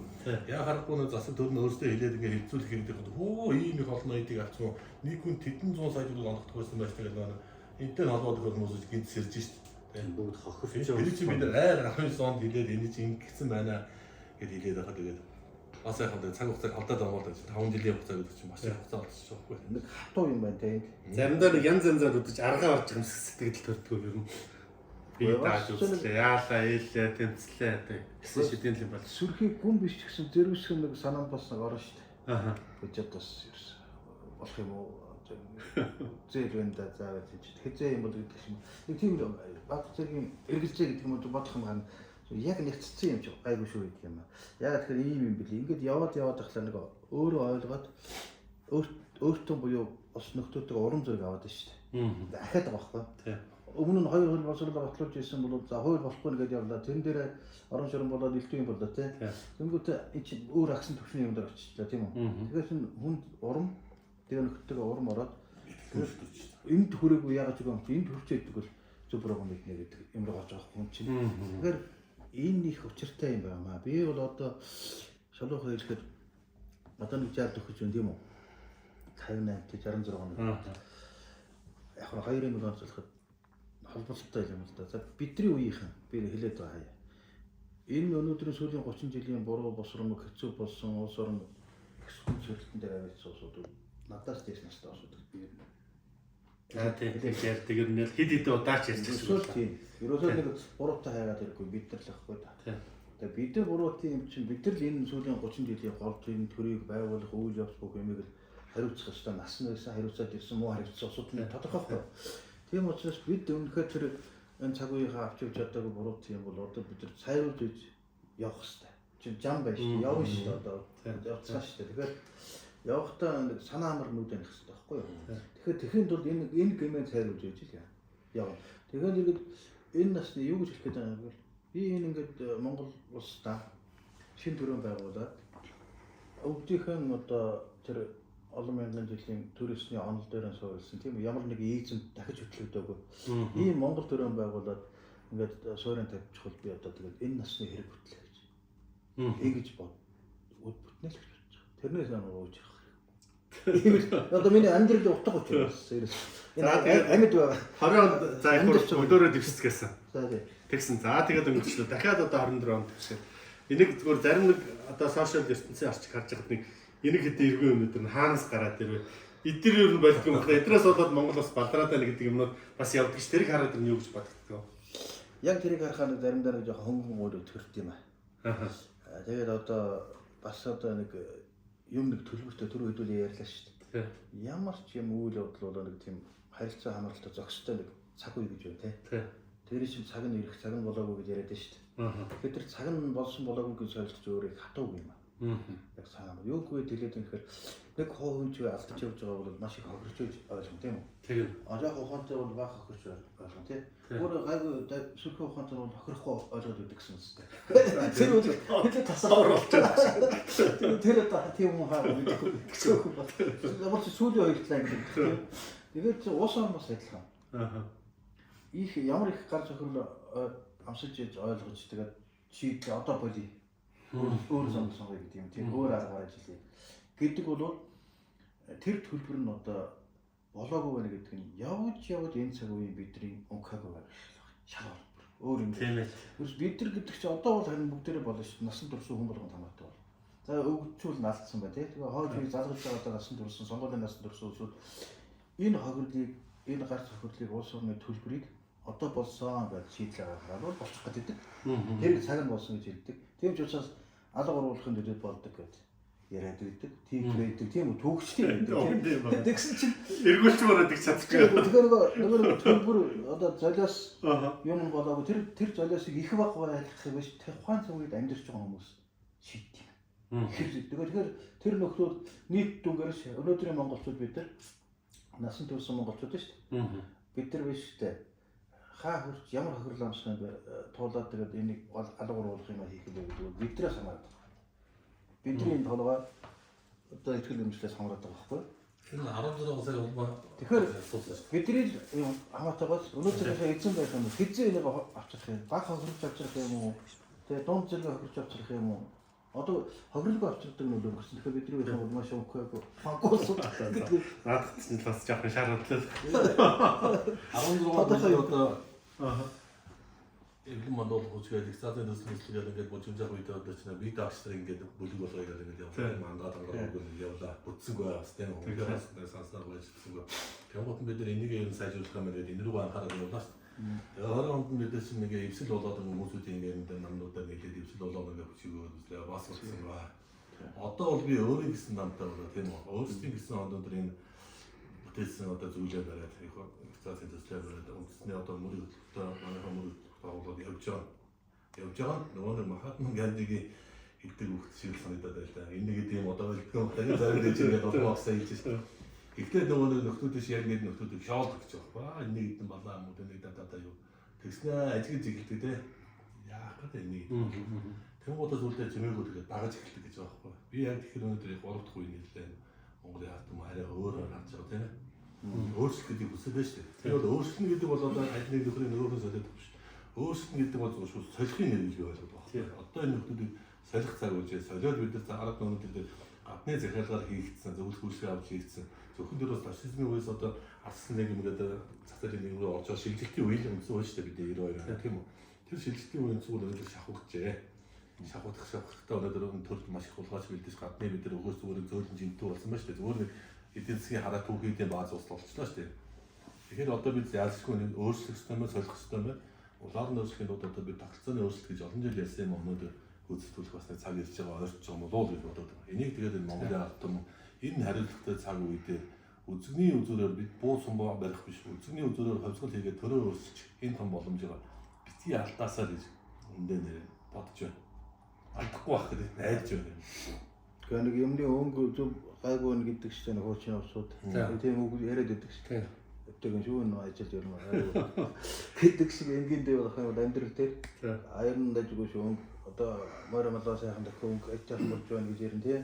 S4: Яа харахгүй нөө засаг төр нь өөрсдөө хэлээд ингээд хэвцүүлэх хэрэгтэй хөө хөө ийм их олон эдийг авчихсан нэг хүн тэдэн зуун сая төгрөг ондохдох байсан байж тэгэл нэг энтэй холбоотой хүмүүс гинт сэрж шít.
S3: Бүгд хохирч
S4: Тэр чинь бид нар айр 19 онд хэлээд энэ чинь ингэсэн байна гэд хэлээд байхад тэгээд бас яхав цаг хугацааг алдаад байгаа юм бол 5 жилийн хугацаа гэдэг чинь маш их хугацаа алдчих жоохгүй.
S2: Нэг хатуу юм байна те энд.
S1: Заримдаа нэг янз янзаар үдэж аргаа орж байгаа юм сэтгэл төрдгөө ер нь. Би дааж үзлээ. Яалаа, ээлээ, тэмцлээ тэ. Гэсэн шидийн л юм бол.
S2: Сүрхий гүн биш ч гэсэн зэрвсэх нэг санаанд бас нэг орно шүү дээ.
S1: Аха.
S2: Гэж бас ерөөс болох юм уу? Зээл байна да заа гэж хизээ юм бол гэдэг юм. Нэг тийм баг зэргийн эргэлзээ гэдэг юм уу бодох юм гана яг нэгтцсэн юм чи гайгүй шүү гэдэг юм. Яг тэгэхээр ийм юм били. Ингээд яваад яваад ахлаа нэг өөрөө ойлгоод өөртөө буюу ус нөхдөөтэйг урам зориг аваад байна шүү дээ. Ахаад байгаа байхгүй.
S1: Тийм.
S2: Өмнө нь хоёр хууль боловсруулаад батлуулж ирсэн бол за хууль болохгүй нэгэд явлаа. Тэрэн дээр орон шорон болоод элдв юм боллоо тий. Тэнгүүтээ эн чинь өөр агсан төвшний юм дээр очичлаа тийм үү. Тэгэхээр чин хүнд урам тэгээ нөхдөйгөө урам ороод энд хүрээгүй яагаад ч юм энд хүрчээ гэдэг бол зөв буруу мэднэ гэдэг юм руу гарч байгаа хүн чинь. Тэгэхээр энэ их учиртай юм байна. Би бол одоо шалуухан хэлэхэд одоо нэг 60 төгөж байна тийм үү? 58 тий 66 хоног. Яг нь 2 юм онцлоход холболттой юм л да. За бидний үеийнхэн би хэлээд байгаа хаяа. Энэ өнөөдрийн сүүлийн 30 жилийн буруу босромог хэцүү болсон улс орон их хүн сөрөлтөн дээр авчихсан улсууд надаас дээш настай улсууд би ер нь.
S1: За тийм ярьдаг ер нь л хэд хэдэн удаач ярьчихсан.
S2: Ерөөсөө тийм. Ерөөсөө нэг буруутай хайгаад ирэхгүй бид нар л ахгүй да. Тэгээ бид нар буруутай юм чинь бид нар л энэ сүүлийн 30 жилийн гол тийм төрийг байгуулах үйл явц бүх юмыг л Хариуцах ёстой нас нь байсан, хариуцаад ирсэн муу хариуцсан асуудал нь тодорхой байхгүй. Тийм учраас бид үнэхээр тэр энэ цаг үеийнхээ авч явж чадаагүй буруу тийм бол одоо бид нар цайруулж иж явах хэрэгтэй. Чи жам байж шүү дээ. Явна шүү дээ одоо. Явцгаа шүү дээ. Тэгэхээр явахдаа нэг санаа амар нүд аних хэрэгтэй байхгүй юу? Тэгэхээр тэхийн тулд энэ гэмээ цайруулж иж л явна. Тэгэхээр ингээд энэ насны юу гэж хэлэх гээд байгаа юм бэ? Би энэ ингээд Монгол улсдаа шинэ төрөн байгуулад өвдийнхэн одоо тэр олон мянган жилийн төр ёсны онол дээр нь суурилсан тийм үү, ямар нэг ийзэм дахиж хөтлөгдөөгүй. Ийм Монгол төрөн байгуулад ингээд суурин тавьчихвал би одоо тэгээд энэ насны хэрэг бүтлээ гэж. Ингэж бод. Бүтнэ л гэж бодож байгаа. Тэрнээс амар ууж явах хэрэг. Ийм л одоо миний амьдрал утга учир бас ерөөс. Энэ амьд байгаа.
S1: 20 онд за их өдөөрөө дэвсгэсэн.
S2: За тий.
S1: Тэгсэн. За тэгээд өнгөрчлөө. Дахиад одоо 24 онд дэвшээ. Энийг зүгээр зарим нэг одоо сошиал ертөнцийн орчиг харж байхад нэг энийг хэдэн эргэн юм өдр нь хаанаас гараад ирвэ? Эдгээр юу нь болдго юм бэ? Эднээс болоод Монгол бас балдраад байна гэдэг юмнууд бас явдаг ш. Тэрийг хараад юу гэж бодогддог вэ?
S2: Яг тэрийг харахаар нэг заримдаа нэг жоохон хөнгөн гуйд өтгөрт юм аа. Тэгээд одоо бас одоо нэг юм нэг төлбөртэй түр хэдүүлээ ярьлаа шүү дээ. Ямар ч юм үйл явдал болоо нэг тийм харилцаа хамааралтай зохистой нэг цаг үе гэж байна те. Тэр чинь цаг нь ирэх цаг нь болоогүй гэж яриад байна шүү дээ. Тэгэхээр тэр цаг нь болсон болоогүй гэж солилцож өөрөө их хатууг юм аа. Яг санаа. Юугүй дэлээд юм гэхээр нэг хүн ч алдаж явж байгаа бол маш их хохирч байж ойлгоно тийм үү?
S1: Тийм.
S2: А жоох ухаантай бол бага хохирч ойлгоно тийм. Өөр гайгүй сүрхий ухаантай бол хохирохгүй ойлгоод өгдөг гэсэн үстэй. Тэр үл хэлээ тасаар болчихсон. Тэр одоо тийм хүн хаа мэдэхгүй. Ямар ч сүүлийн хоёр талаа ингэ тийм. Тэгээд чи уус орн бас адилхан.
S1: Аа.
S2: Их ямар их гар зохирол амсаж ээж ойлгож тэгээд чи одоо боли өөр зам сонгоё гэдэг юм тийм өөр аргаар ажиллая гэдэг бол тэр төлбөр нь одоо болоогүй байна гэдэг нь явж явж энэ цаг үеийн бидний ункаагүй байх шал өөр юм.
S1: Тийм ээ.
S2: Ерөөс бид нар гэдэг чинь одоо бол харин бүгдээрээ болно шүү дээ. Насан турш хүн болгон хамаатай бол. За өвгөчүүл наалдсан бай тий. Тэгээ хойч үе залгаж байгаа одоо насан турсан, сонгуулийн насан турсан улсууд энэ хохирлыг, энэ гарц хохирлыг улс орны төлбөрийг одоо болсон гэж шийдлээ гаргаад бол болчих гэдэг. Тэр цаг нь болсон гэж хэлдэг. Тийм ч учраас алга оруулахын төлөө болдог гэж яриад байдаг. Тийм байдаг. Тийм үү түүхчтэй байдаг. Тэгсэн чинь
S1: эргүүлч мөрөдөг чадчихгүй.
S2: Тэгэхээр нөгөө төлбөр одоо золиос юм болоогүй тэр золиосыг их баг байлгахыг биш тухайн цаг үед амьдарч байгаа хүмүүс шийддэг. Тэгэхээр тэр нөхрүүд нийт дүнгээр өнөөдрийн монголчууд бид нар насан турш монголчууд шүү дээ. Бид нар биш үү? Хаа хурц ямар хохирол амсах юм бэ? Туулаад тэгээд энийг алга оруулах юм хийх юм бэ гэдэг нь биднээс хамаардаг. Бидний энэ толгой одоо ихтгэл үнэмшлээс хамаардаг байгаа байхгүй юу?
S4: Энэ 16 сая улмаа.
S2: Тэгэхээр бидний юм хамаатайгаас өнөөдрийнхээ эзэн байх юм хизээ энийг авчрах юм, баг хохирч авчрах юм уу? Тэгээд дунд зэрэг хохирч авчрах юм уу? Одоо хохирлгүй авчирдаг нь өнгөрсөн. Тэгэхээр бидний үеийн бол маш өнхөөгүй. Фанкус гэдэг.
S1: Наадах чинь бас жоохон шаардлаа.
S4: 16 оны одоо Эвлэн мандуул хүчгээд их цаазын төсөл мэтлэгээр ингээд бужимжаах үед одоо чинь бид агч нар ингээд бүлэг болгоё гэдэг ингээд явлаа. Мандаа дангаа өгөл явлаа. Бүтсэнгүй бас тийм хүмүүс санснаар байж бүтсэнгүй. Тэнгуут нь бид нар энийг ер нь сайжруулах юм гээд энэ рүү анхаарал явлаа шүү дээ. Тэгээ 20 онд нь бид нар чинь нэг эвсэл болоод хүмүүсүүдийн ингээд намнуудаар нийлээд эвсэл болоод ингээд хүчийг үзлээ. Бас бүтсэнгүй. Одоо бол би өөрийн гэсэн намтай болоо тийм үү. Өөрсдийн гэсэн өндөр энэ бүтээсэн одоо зүйлээ бариад их цаазын төслөө бариад үндэсний одоо мөрийн хөтөлбөртөө манайхан мөрийн хөтөлбөртөө явж байгаа. Явж байгаа нөгөө нэг Махатма Гандигийн хэлдэг үг шиг санагдаад байна л да. Энэ нэг тийм одоо байлгүй таны зарим дэж ингээд олон авсаа хэлж шээ. Гэхдээ нөгөө нэг нөхдүүдээс яг нэг нөхдүүдийг шоолох гэж байгаа байхгүй. Энэ нэг хэдэн балаа юм уу нэг даа юу. Тэгснэ ажиглаж эхэлдэг те. Яах гэдэг энэ нэг. Тэнгуудаа зүйлдээ чимээгүй тэгээд дагаж эхэлдэг гэж байгаа байхгүй. Би яг тэгэхээр өнөөдөр яг 3 дахь үе нийлээ. Монголын ард түмэн арай өөрөөр харж байгаа тийм ээ. Өөрчлөлт гэдгийг хүсэж байна шүү дээ. Тэр бол өөрчлөлт гэдэг бол одоо аль нэг нөхрийн нөгөөх нь солиод биш. Өөрчлөлт гэдэг бол зөвхөн шууд солихын нэр гэж би ойлгоод байгаа байхгүй. Одоо энэ нөхдүүдийг солих цаг үжээ. Солиод бид нар ард өнөөдөр дээр гадны захиалгаар хийгдсэн, зөвлөх үйлчлэг авч хийгдсэн. Зөвхөн тэр бас фашизмын үеэс одоо арсан нэг юм гэдэг зах зээлийн нэг рүү орж байгаа шилжилтийн үе л үндсэн үе шүү дээ бидний 92 тийм үү. Тэр шилжилтийн үеийн зүйл өнөөдөр шахагджээ. Шахагдах өнөөдөр төрөлд маш их хулгайч бэлдэж гадны бид нар өгөөс зүгээр зөөлөн жинтүү болсон байна шүү дээ. Зүгээр нэг эдийн засгийн хараа түүхийдээ бааз ус болчихлоо шүү дээ. Тэгэхээр одоо бид яалчгүй нэг өөрчлөх ёстой мэ солих ёстой мэ. Улаар нь өөрчлөхийн тулд одоо бид тогтолцооны өөрчлөлт гэж олон жил ярьсан юм өнөөдөр гүйцэтгүүлэх бас нэг цаг ирж байгаа ойртож байгаа болов уу гэж бодоод байна. Энийг тэгээд энэ Монголын ард түмэн энэ хариуцлагатай цаг үедээ үзэгний үзүүрээр бид буу сумбаа барих биш үзэгний үзүүрээр ховсгол хийгээд төрөө өрсөж энэ том боломжийг битгий алдаасаа гэж үндэ нэр бодож байна. Алдахгүй байх гэж найдаж байна.
S2: Тэгээ нэг юмны өнгө зөв гайгүй нь гэдэг чинь нэг хуучин усууд тийм үг яриад байдаг шүү дээ. Тэр шүү нөө ажилд ер нь гайгүй гэдэг шиг энгийн дээр болох юм бол амьдрал дээр аян дажгүй шүү өнгө одоо морь малаа сайхан дэх өнгө ажиах болж байна гэж ярина тий.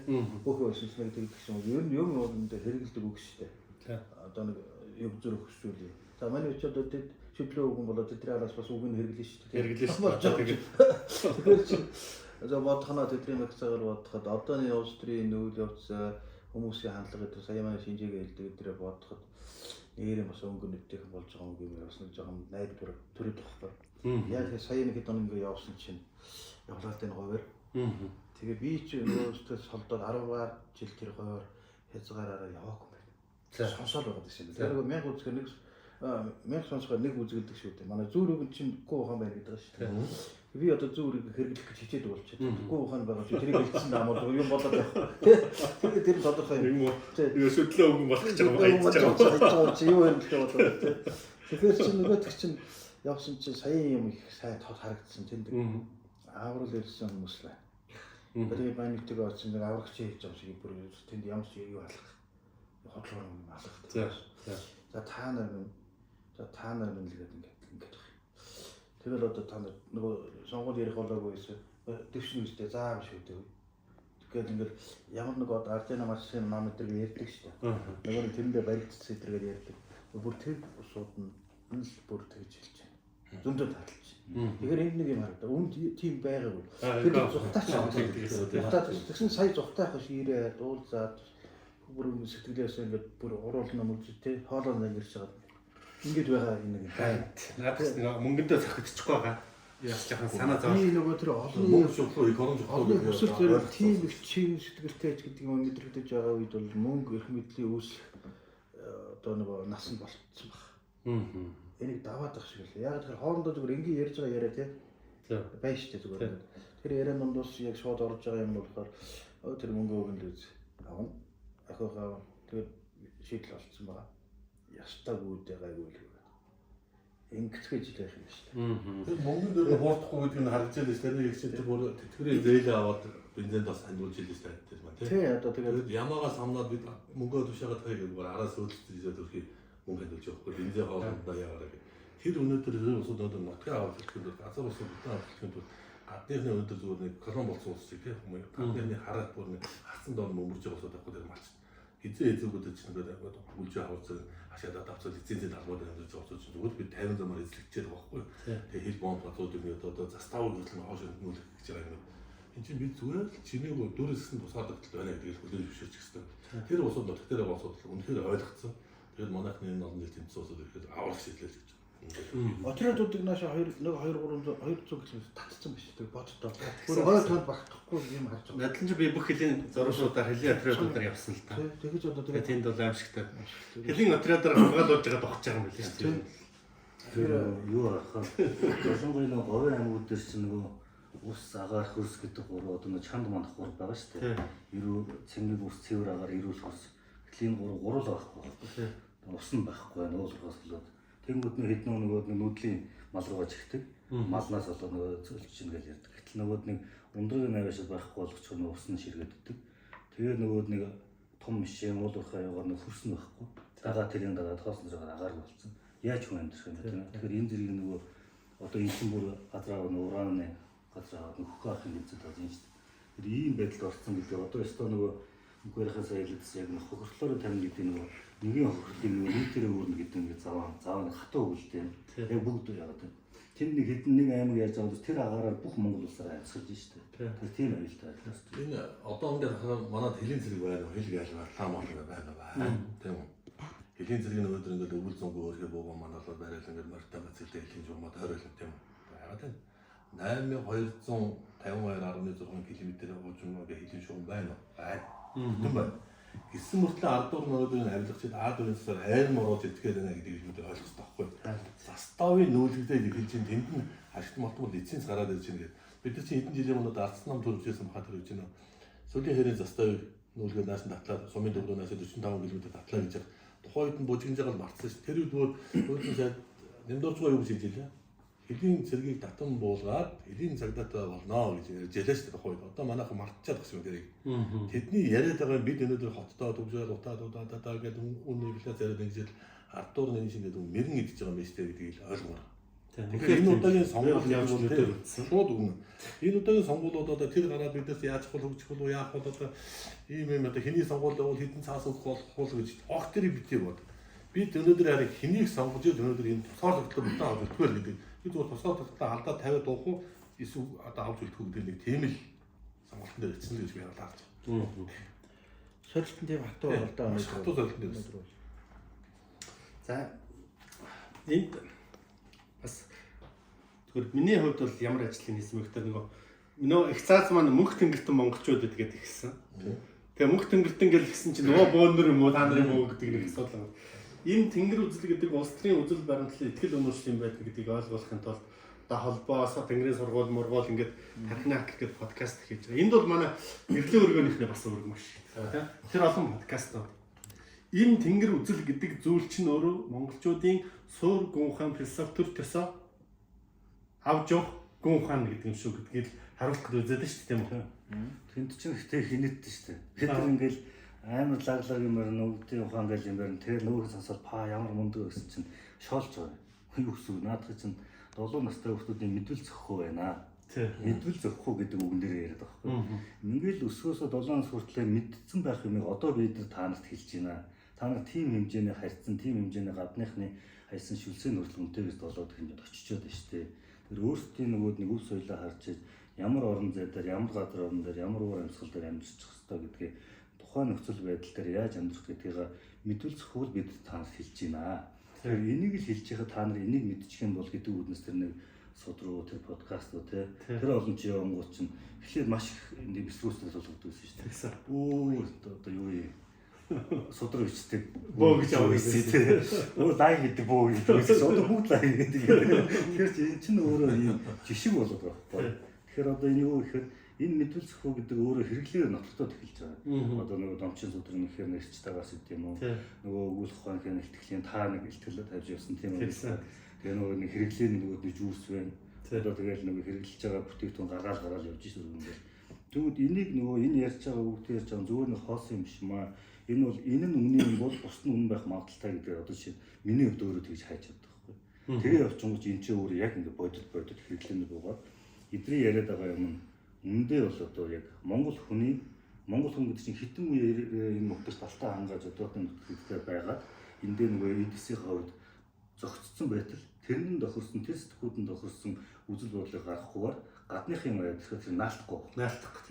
S2: Бүх байсан ч нэг тэгдэг юм. Ер нь юм бол энэ хэрэгэлдэг үг шүү дээ. Одоо нэг юм зүрх хөшүүлье. За манай үчид одоо тэд шүдлөө үгэн болоод тэдний араас бас үг нь хэрэглэн шүү дээ.
S1: Хэрэглэн шүү дээ.
S2: Тэгэхээр чи за бодохноо тэдний магцаагаар бодоход одооны улс төрийн үйл явц хүмүүсийн хандлага гэдэг сая манай шинжээгээ хэлдэг өдрөө бодоход нэрээ бас өнгө нүдтэйхэн болж байгаа юм гэмээр бас нэг жоохон найдвар төрөд байхгүй. Яг тэр сая нэг хэд хоног ингээ явсан чинь явлаалтын говьор. Тэгээ би ч өөрөөсөө солдоод 10 жил тэр говьор хязгаараараа яваагүй юм байна. Сонсоод байгаа гэсэн юм. Тэр нөгөө 1000 үзгээр нэг 1000 сонсохоор нэг үзгэлдэг шүү дээ. Манай зүүр үгэн чинь гүү ухаан байна гэдэг шүү дээ. Би одоо зүүр үгийг хэрэглэх гэж хичээдэг болчиход. Гүү ухаан байгаа чи тэрийг хэлсэн дамууд юм болоод байх. Тэгээ тэр тодорхой
S1: юм. Юу шүтлээ үгэн болох гэж байгаа юм хайж
S2: байгаа. Чи юу хэрэглэх болоод тий. Тэгэхээр чи нөгөөх чинь явсан чинь саяын юм их сайн тод харагдсан тэнд. Аврал ирсэн хүмүүс л байна. Тэгээ банктэйг очсон нэг аврагч хийж байгаа шиг бүр тэнд ямар ч юу алах. Хотлоор юм алах. За та нар минь за та нар минь л гэдэг ингээд байх. Тэгэл одоо та нар нөгөө сонгуул ярих болоогүй байсан. Дэвшин үстэй заам шүү дээ. Тэгэхээр ингээд ямар нэг одоо Ардена машин нам өдр ярьдаг шүү дээ. Нөгөө нэг тэрэндээ баригдсан өдрөөр ярьдаг. Бүр тэр усууд нь л бүр тэгж хэлж байна. Зөндөө тарлж. Тэгэхээр энд нэг юм харагдаа. Үнд тийм байгаагүй. Тэр зугтаач зугтаач. Тэгсэн сая зугтаах биш ирээд уулзаад бүр сэтгэлээсээ ингээд бүр уруулна мөлж тэ хоолоо ингэрч байгаа. Ингээд байгаа энэ нэг
S1: юм. Надад нэг мөнгөндөө зохицчихгүй байгаа. Яс жоохон санаа зовлон.
S2: Би нөгөө тэр олон
S4: мөнгө шуглуу экономик
S2: шуглуу хүсэл зэрэг тийм их чин сэтгэлтэй ч гэдэг юм мэдрэгдэж байгаа үед бол мөнгө эрх мэдлийн үүсэх одоо нөгөө нас нь болцсон баг. Энийг даваад ах шиг л. Яг тэр хоорондоо зүгээр энгийн ярьж байгаа яриа тий. Байна шүү дээ зүгээр. Тэр яриа дундаас яг шууд орж байгаа юм болохоор тэр мөнгө өгөн л үз. Авна. Ахиухаа тэгээд шийдэл олцсон байгаа. Ястаа гүйдэ гайгүй л гэдэг. Ингэцгээж л байх юм шүү
S1: дээ.
S4: Тэр мөнгөн дээр хуурдахгүй гэдэг нь харагдаж байна шүү дээ. Нэг чинь тэр бүр тэтгэврийн зээлээ аваад бензинд бас хандуулж илээ шүү дээ. Тэр маань тий.
S2: Тий одоо тэгээд
S4: ямаагаас хамнаад бид мөнгөө тушаагаад хай гэдэг араас өөдөлт хийгээд өрхий мөнгө хандуулж явахгүй бензин хоолндоо яваарай гэх. Тэр өнөөдөр энэ улсууд өнөөдөр нутгаа авах хэлэхэд бол газар улсууд бүтэн авах хэлэхэд бол гадныхны өнөөдөр зүгээр нэг колон болсон улс шиг тий хүмүүс гадныхны хараад бүр нэг хатсан доор мөмөрж байгаа улсууд байхгүй тэр малч. Хизээ хизээгүүдээ чинь ингээд бүлжээ авцсан ашиглаад авцсан лицензээ албаад амьдарч байгаа улсууд чинь зүгээр бид 50 замаар эзлэгчээд байгаа байхгүй. Тэгээ хил бомб газруудыг нэг одоо заставыг хүртэл хоош нүүлэх гэж байгаа юм. Энд чинь бид зүгээр л чимээгүй дөрөс нь тусгаар тогтолт байна гэдгийг хүлээж зөвшөөрч гэсэн. Тэр улсууд нутаг дээр байгаа улсууд үнэхээр ойлгоцсон. Тэгээд манайхны энэ олон жил тэмцсэн улсууд ирэхэд аврах шийдлээ л гэж.
S2: Отрядуудыг нааша 2 нэг 2 300 200 км татцсан биш тэр боддоо. Бүр хой тонд багтахгүй юм харж байгаа.
S1: Надлан чи би бүх хөлийн зуршуудаар хөлийн отрядуудаар явсан л та.
S2: Тэгэж одоо
S1: тэгээд тэнд бол аимшигтай. Хөлийн отрядаар хамгаалуулж байгаа догч байгаа юм билээ шүү дээ.
S3: Тэр юу харахад ялангуяа нөгөө говийн аймагуд дээр чинь нөгөө ус агаар хөрс гэдэг гурав одоо нөгөө чанд манд гурав байгаа шүү дээ. Ерөө цэнгэг ус цэвэр агаар эрүүл хөрс. Гэтэл энэ гурав гурвал байхгүй байхгүй. Ус нь байхгүй байна уулуурхаас болоод. Тэнгүүд нэг хэдэн нөгөө нэг нүдлийн мал руугаа чихдэг. Малнаас болоод нөгөө зөлж чинь гэж ярьдаг. Гэтэл нөгөө нэг ундрын авиашид байхгүй болгочихор нөгөө ус нь ширгээд идэг. Тэгээ нөгөө нэг том машин уулуурхаа явгаар нэг хөрс нь байхгүй. Дагаа тэрийн дагаа тоосон зэрэг агааргүй болсон. Яаж хүн амьдрах юм бэ? Тэгэхээр энэ зэрэг нөгөө одоо энэ чинь бүр газар аваа нөгөө ураны газар аваад нөхөх ахын гизэд болж юм шүү дээ. Тэр ийм байдалд орсон гэдэг одоо өстөө нөгөө үгээрхээ сая хэлсэн яг хохирлоор тавина гэдэг нөгөө нэгийн хохирлыг нөгөө нийтээрээ үүрнэ гэдэг нэг заваа заваа нэг хатуу өгөлтэй. Яг бүгд яагаад вэ? Тэнд нэг хэдэн нэг аймаг яаж байгаа бол тэр агаараар бүх Монгол улсаар амьсгалж шүү дээ. Тэр тийм аюултай байлаа шүү дээ.
S4: Энэ одоо ингээд манад хөлийн зэрэг байна уу? Хэл гаалгаар лам олон байна байна. Тийм үү? Хөлийн зэрэг нь өнөөдөр ингээд өвөл зөнгө өөрхөө буугаа манарлаар барайл ингээд морьтой бацэлтэй хөлийн журмаад хойроол тийм үү? Яагаад вэ? 8252.6 км уужим ингээд хөлийн шугам байна уу? Байна. Бүтэн байна. Гэсэн мөртлөө ардуур өнөөдөр энэ авилгачид А4 засаар айр мороод итгэхэд байна гэдгийг бид ойлгох хэрэгтэй байхгүй. Заставын нүүлгдээд эхэлж чинь тэнд нь ашигт мотмол лиценз гараад ирж байна гэдэг. Бид нар чинь хэдэн жилийн өмнө алдсан ном төрөвжсэн баха тэр үеч нөө. Сүлийн хэрийн заставыг нүүлгээ нааш нь татлаа сумын дөрөв нааш 45 км татлаа гэж яг тухайн үед нь бужигнж байгаа л мартсан шүү. Тэр үед бүр хуулийн сайд нэмдорцгоо юу гэж хэлж илээ. Хөлийн цэргийг татан буулгаад хөлийн цагдаатай болно гэж ярьж ялаа шүү дээ тухайн үед. Одоо манайхан мартчихад гэсэн юм тэрийг. Тэдний яриад байгаа бид өнөөдөр хотдоо төвжөөл утаа дудаа дадаа гэдэг үн нэглээ яриад ингэж л ардуур нэг шингээд мэрэн идэж байгаа юм байна шүү дээ гэдгийг л ойлгомоор. Тэгэхээр энэ удаагийн сонгуул
S1: явж
S4: бол
S1: өнөөдөр үтсэн.
S4: Шууд өгнө. Энэ удаагийн сонгуулиуд одоо тэр гараад биднээс яаж хол хөгжих уу яах бол одоо ийм юм одоо хэний сонгуул бол хэдэн цаас өгөх болох уу гэж огт тэрийг битгий бод. Бид өнөөдөр харин хэнийг сонгож ил өнөөдөр энэ тусгаар тогтлоо бүтэн авч үлдэхгүй л гэдэг. Би зүгээр тусгаар тогтлоо алдаа 50 дуух уу эсвэл одоо авч үлдэх үү гэдэг нэг тийм л сонголтын дээр очсон л гэж би харж байна.
S2: Сорилт нь тийм хатуу байна л да.
S4: Маш хатуу сорилтон дээр
S2: өнөөдөр бол.
S1: За энд бас зүгээр миний хувьд бол ямар ажлыг хийсэн бэ гэхээр нөгөө их цаац маань мөнх тэнгэртэн монголчууд гэдэг эхэлсэн. Тэгээ мөнх тэнгэртэн гэл гисэн чинь нөгөө бөөнөр юм уу та нар юм уу гэдэг нэг асуудал байна. Энэ тэнгэр үзэл гэдэг улс төрийн үзэл баримтлал итгэл үнэмшил юм байдаг гэдгийг ойлгуулахын тулд одоо холбоос тэнгэрийн сургууль мургуул ингээд тархины хак гэдэг подкаст хийж байгаа. Энд бол манай эрдлийн өргөөнийхний бас үүрэг маш их. Тэр олон подкастууд энэ тэнгэр үзэл гэдэг зүйл чинь өөрөө монголчуудын суур гүн ухаан философи төр төсөө авч явах гүн ухаан гэдэг юм шүү гэдгийг л харуулах гэж үзээд шүү дээ тийм үү?
S3: Тэнд чинь ихтэй хинэттэй шүү дээ. Бид нар ингээл амар лаглаг юм байна, нүгдийн ухаан гэл юм байна. Тэр нөгөөх сонсоод паа ямар мундаг вэ гэсэн чинь шоолж байгаа. Юу гэсэн үг? Наадах чинь 7 настай хүүхдүүдийн мэдвэл зөхөх байна. Мэдвэл зөхөх үү гэдэг үгэн дээр яриад байгаа байхгүй. Ингээл өсгөөсөө 7 нас хүртлээр мэдсэн байх юмыг одоо бид нар та нарт хэлж байна. Та нар тийм хэмжээний харьцан, тийм хэмжээний гадныхны хайсан шүлсийн хүртэл үнэтэй гэж долоод хэмжээнд очичоод байна шүү дээ. Тэр өөрсдийн нөгөө нэг өв соёлоо харж ямар орон зай дээр, ямар газар орон дээр, ямар уур амьсгал дээр амьдарчих ёстой гэдгийг тухайн нөхцөл байдал дээр яаж амьдрах гэдгийг мэдвэл зөвхөн бид та нарт хэлж байна. Тэгэхээр энийг л хэлж байхад та нар энийг мэдчих юм бол гэдэг үүднээс тэр нэг судруу тэр подкаст уу те тэр олон чи явангууд чинь эхлээд маш их нэг эсрүүцтэй суулгадаг байсан шүү дээ. Өө одоо юу юм судруу бичдэг
S1: Бөө гэж авах
S3: гэсэн те. Өө лай гэдэг бөө гэдэг байсан. Одоо бүгд лай гэдэг. Тэгэхээр чи энэ чинь өөрөө ийм жишг болоод байгаа байхгүй. Тэгэхээр одоо энэ юу гэхээр энэ мэдвэл зөвхөн гэдэг өөрөө хэрэглээр нотлоход эхэлж байгаа. Одоо нөгөө домчин судрын гэхээр нэрч тагаас гэдэг юм уу. Нөгөө өгүүлэх ухаан гэхээр илтгэлийн та нэг илтгэл тавьж явсан тийм үү. Тэгээ нөгөө нэг хэрэглээ нөгөө нэг жүүс байна. Одоо тэгэл нөгөө хэрэглэж байгаа бүтээгдэхүүн гаргаал гараал явж шээ юм. Тэгвэл энийг нөгөө энэ ярьж байгаа үгтэй ярьж байгаа зүгээр нэг хоосон юм биш маа. Энэ бол энэ нь үнэн юм бол бус нь үнэн байх магадaltaй гэдэг одоо жишээ миний хувьд өөрөө тэгж хайж явдаг байхгүй. Тэгээ явчихгооч энэ чинь өөрөө яг ингэ бодит бодит хэрэглээнд буугаад эдрийн яриад байгаа юм нь үнэндээ бол одоо яг Монгол хүний Монгол хүн гэдэг чинь хитэн үе энэ нутагт алтаа хангааж одоохын нутагт байгаа. Энд дээр нөгөө эд эсийнхээ хувьд зохицсон байтал тэрнэн тохирсон тэр сэтгхүүд нь тохирсон үзэл бодлыг гаргахгүйгээр гадных юм яриад тэгэхээр тэр наалтахгүй.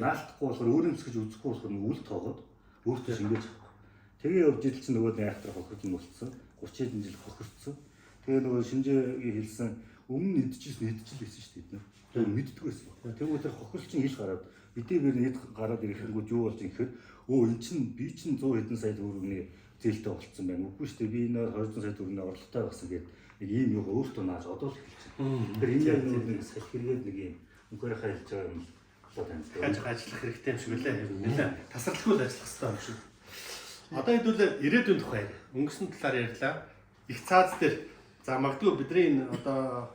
S3: Наалтахгүй болохоор өөр юмс гэж үзэхгүй болохоор нөгөө үл тоогоод өөртөө шингээж авахгүй. Тэгээ явж идэл чинь нөгөө нэг айхтар хохирдон болцсон. 30 хэдэн жил хохирцсон. Тэгээ нөгөө шинжээгийн хэлсэн өмнө нь идчихсэн идчихэл байсан шүү дээ бид нар. Тэр мэддэг байсан. Тэгвэл тэр хохирол чинь ил гараад эдээ бэр нь ид гараад ирэхэнгүүд юу болж юм гэхээр өө эн чинь би чинь 100 хэдэн сая төгрөгийн зээлтэй болцсон байна. Үгүй шүү дээ би энэ 200 сая төгрөгийн орлоготой болсон гэдэг нэг ийм юу өөртөө нааж одоо л эхэлж байна. Тэгэхээр энэ яг нэг салхи хэрэгэд нэг ийм мөнхөөрийнхаа хэлж байгаа юм болоо танилцдаг.
S1: Хаж ажиллах хэрэгтэй юм шиг үлээ. Нэлээ тасралтгүй л ажиллах хэрэгтэй юм шиг. Одоо хэдүүлээ ирээдүйн тухай ярив. Өнгөрсөн талаар ярьлаа. Их цааз дээр за магадгүй бидний энэ одоо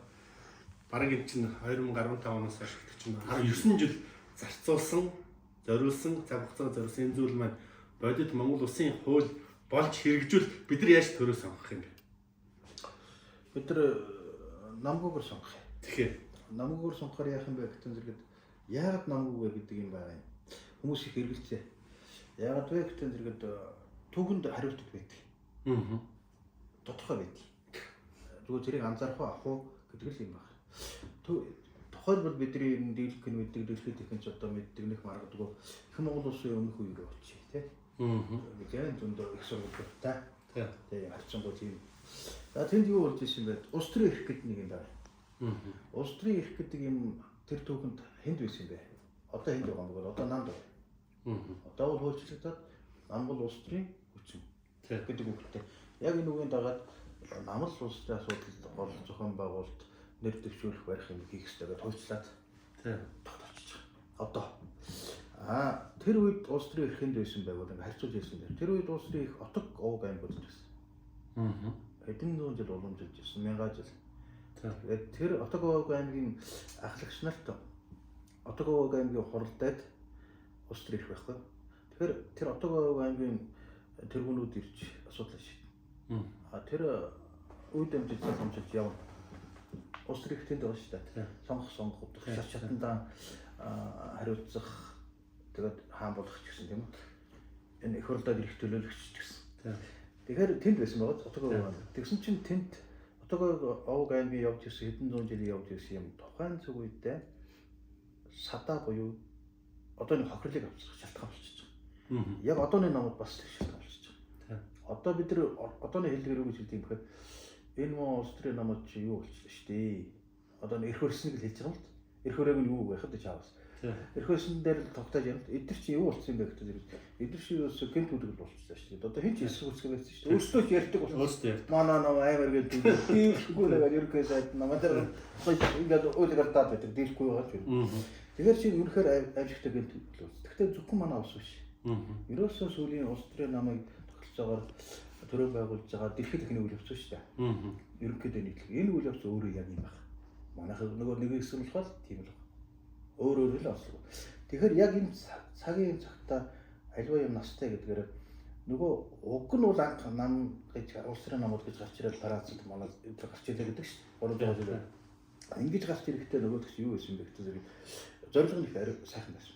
S1: бараг энэ чинь 2015 оноос хойш гэдэг чинь 19 жил зарцуулсан, зориулсан, цаг хугацаа зориулсан энэ зүйл маань бодит Монгол улсын хууль болж хэрэгжүүл бид нар яаж төрөө сонгох юм бэ?
S2: Бид нар намгуугаар сонгох юм.
S1: Тэгэхээр
S2: намгуугаар сонгохоор яах юм бэ гэсэн зэрэгэд яагаад намгуу вэ гэдэг юм байгаа юм. Хүмүүс их эргэлзээ. Яагаад вэ гэсэн зэрэгэд түүхэнд хариултад байдаг. Тодорхой байдаг. Зүгээр тэрийг анзаарах уу авах уу гэдэг л юм байна. Тухайлбал бидний энэ дийлэх нь мэддэг, дэлхийд их нь ч одоо мэддэг нэх маргадгүй их Монгол улсын өмнөх үе рүү очие тий. Гэж зөндөө их сургуулиудтай. Тий, харьцангуй тийм. За тэнд юу болж исэн бэ? Улс төрийн эрх гэдэг нэг юм байна. Улс төрийн эрх гэдэг юм тэр түүхэнд хэнд байсан бэ? Одоо хэнд байгаа юм бэ? Одоо намд байна. Одоо бол хуульчлагдаад нам бол улс төрийн хүчин гэдэг үгтэй. Яг энэ үгийн дагаад нам л улс төрийн асуудал гол зохион байгуулалт нэр дэвшүүлэх барих юм хийх ёстой гэдээ хуульчлаад. Тогтоочиж байгаа. Одоо тэр үед улс төрийн эрхэнд байсан байгуул ингээ харьцуулж хэлсэн дээр. Тэр үед улс төрийн их Отог овог аймагуд байсан. Хэдэн зуун жил уламжилж ирсэн, мянган жил. Тэгээд тэр Отог овог аймгийн ахлагч нарт Отог овог аймгийн хуралдаад улс төр ирэх байхгүй. Тэгэхээр тэр Отог овог аймгийн тэргүүнүүд ирж асуудал шийднэ. Тэр үе дамжиж боломжилж явна. Улс төр их тэнд байгаа шүү дээ. Сонгох сонгох, шат шатандаа хариуцах, тэгээд хаан болох ч гэсэн тийм үү. Энэ их хурлаад ирэх төлөөлөгч ч гэсэн. Тэгэхээр тэнд байсан байгаа Отог овог аймаг. Тэгсэн чинь тэнд Отог овог аймгийн явж ирсэн хэдэн зуун жилийн явж ирсэн юм тухайн цаг үедээ садаа буюу одооны хохирлыг авчрах шалтгаан болчихж байгаа. Яг одооны намууд бас тэр шалтгаан болчихж байгаа. Одоо бид нар одооны хэллэгээр юу гэж хэлдэг юм бэхээр энэ мөн улс төрийн намууд чи юу болчихлоо шүү дээ. Одоо эрх хөрснийг л хэлж байгаа юм л. Эрх хөрөөг нь юу байхад чаавас. Эрх хөрсөн дээр л тогтоож юм. Эдгэр чи юу болсон юм бэ гэхдээ эдгэр чи юус гэнт үдэг л болчихлоо шүү дээ. Одоо хэн ч эсрэг байсан шүү дээ. Өөрсдөө ч ярьдаг болсон.
S1: Өөрсдөө ярьдаг.
S2: Манай нам аймар гэдэг дийлэхгүй нэг ерөнхий сайд намаа дээр ингээд уйлгардаад байдаг. Дийлэхгүй байгаа ч юм. Тэгэхээр чи ерөнхийд аимшигтай гэнт үдэг л. Гэхдээ зөвхөн манай улс биш. Ерөөсөө сүүлийн улс төрийн намыг тогтолцоогоор төрөө байгуулж байгаа дэлхийд ихний үйл явц шүү дээ. Ерөнхийдөө нийтлэг. Энэ үйл явц өөрөө яг юм байна. Манайх нөгөө нэг хэсэг нь болохоор тийм л байна. Өөр өөр л онцлог. Тэгэхээр яг энэ цагийн цагта альва юм настай гэдгээр нөгөө уг нь бол анх нам гэж улс төрийн намууд гэж гарч ирээд Францад манай энэ гарч ирлээ гэдэг шүү дээ. 300 жил. Ингэж гарч ирэхдээ нөгөөх чинь юу байсан бэ гэхээр зорилго нь их арай сайхан байсан.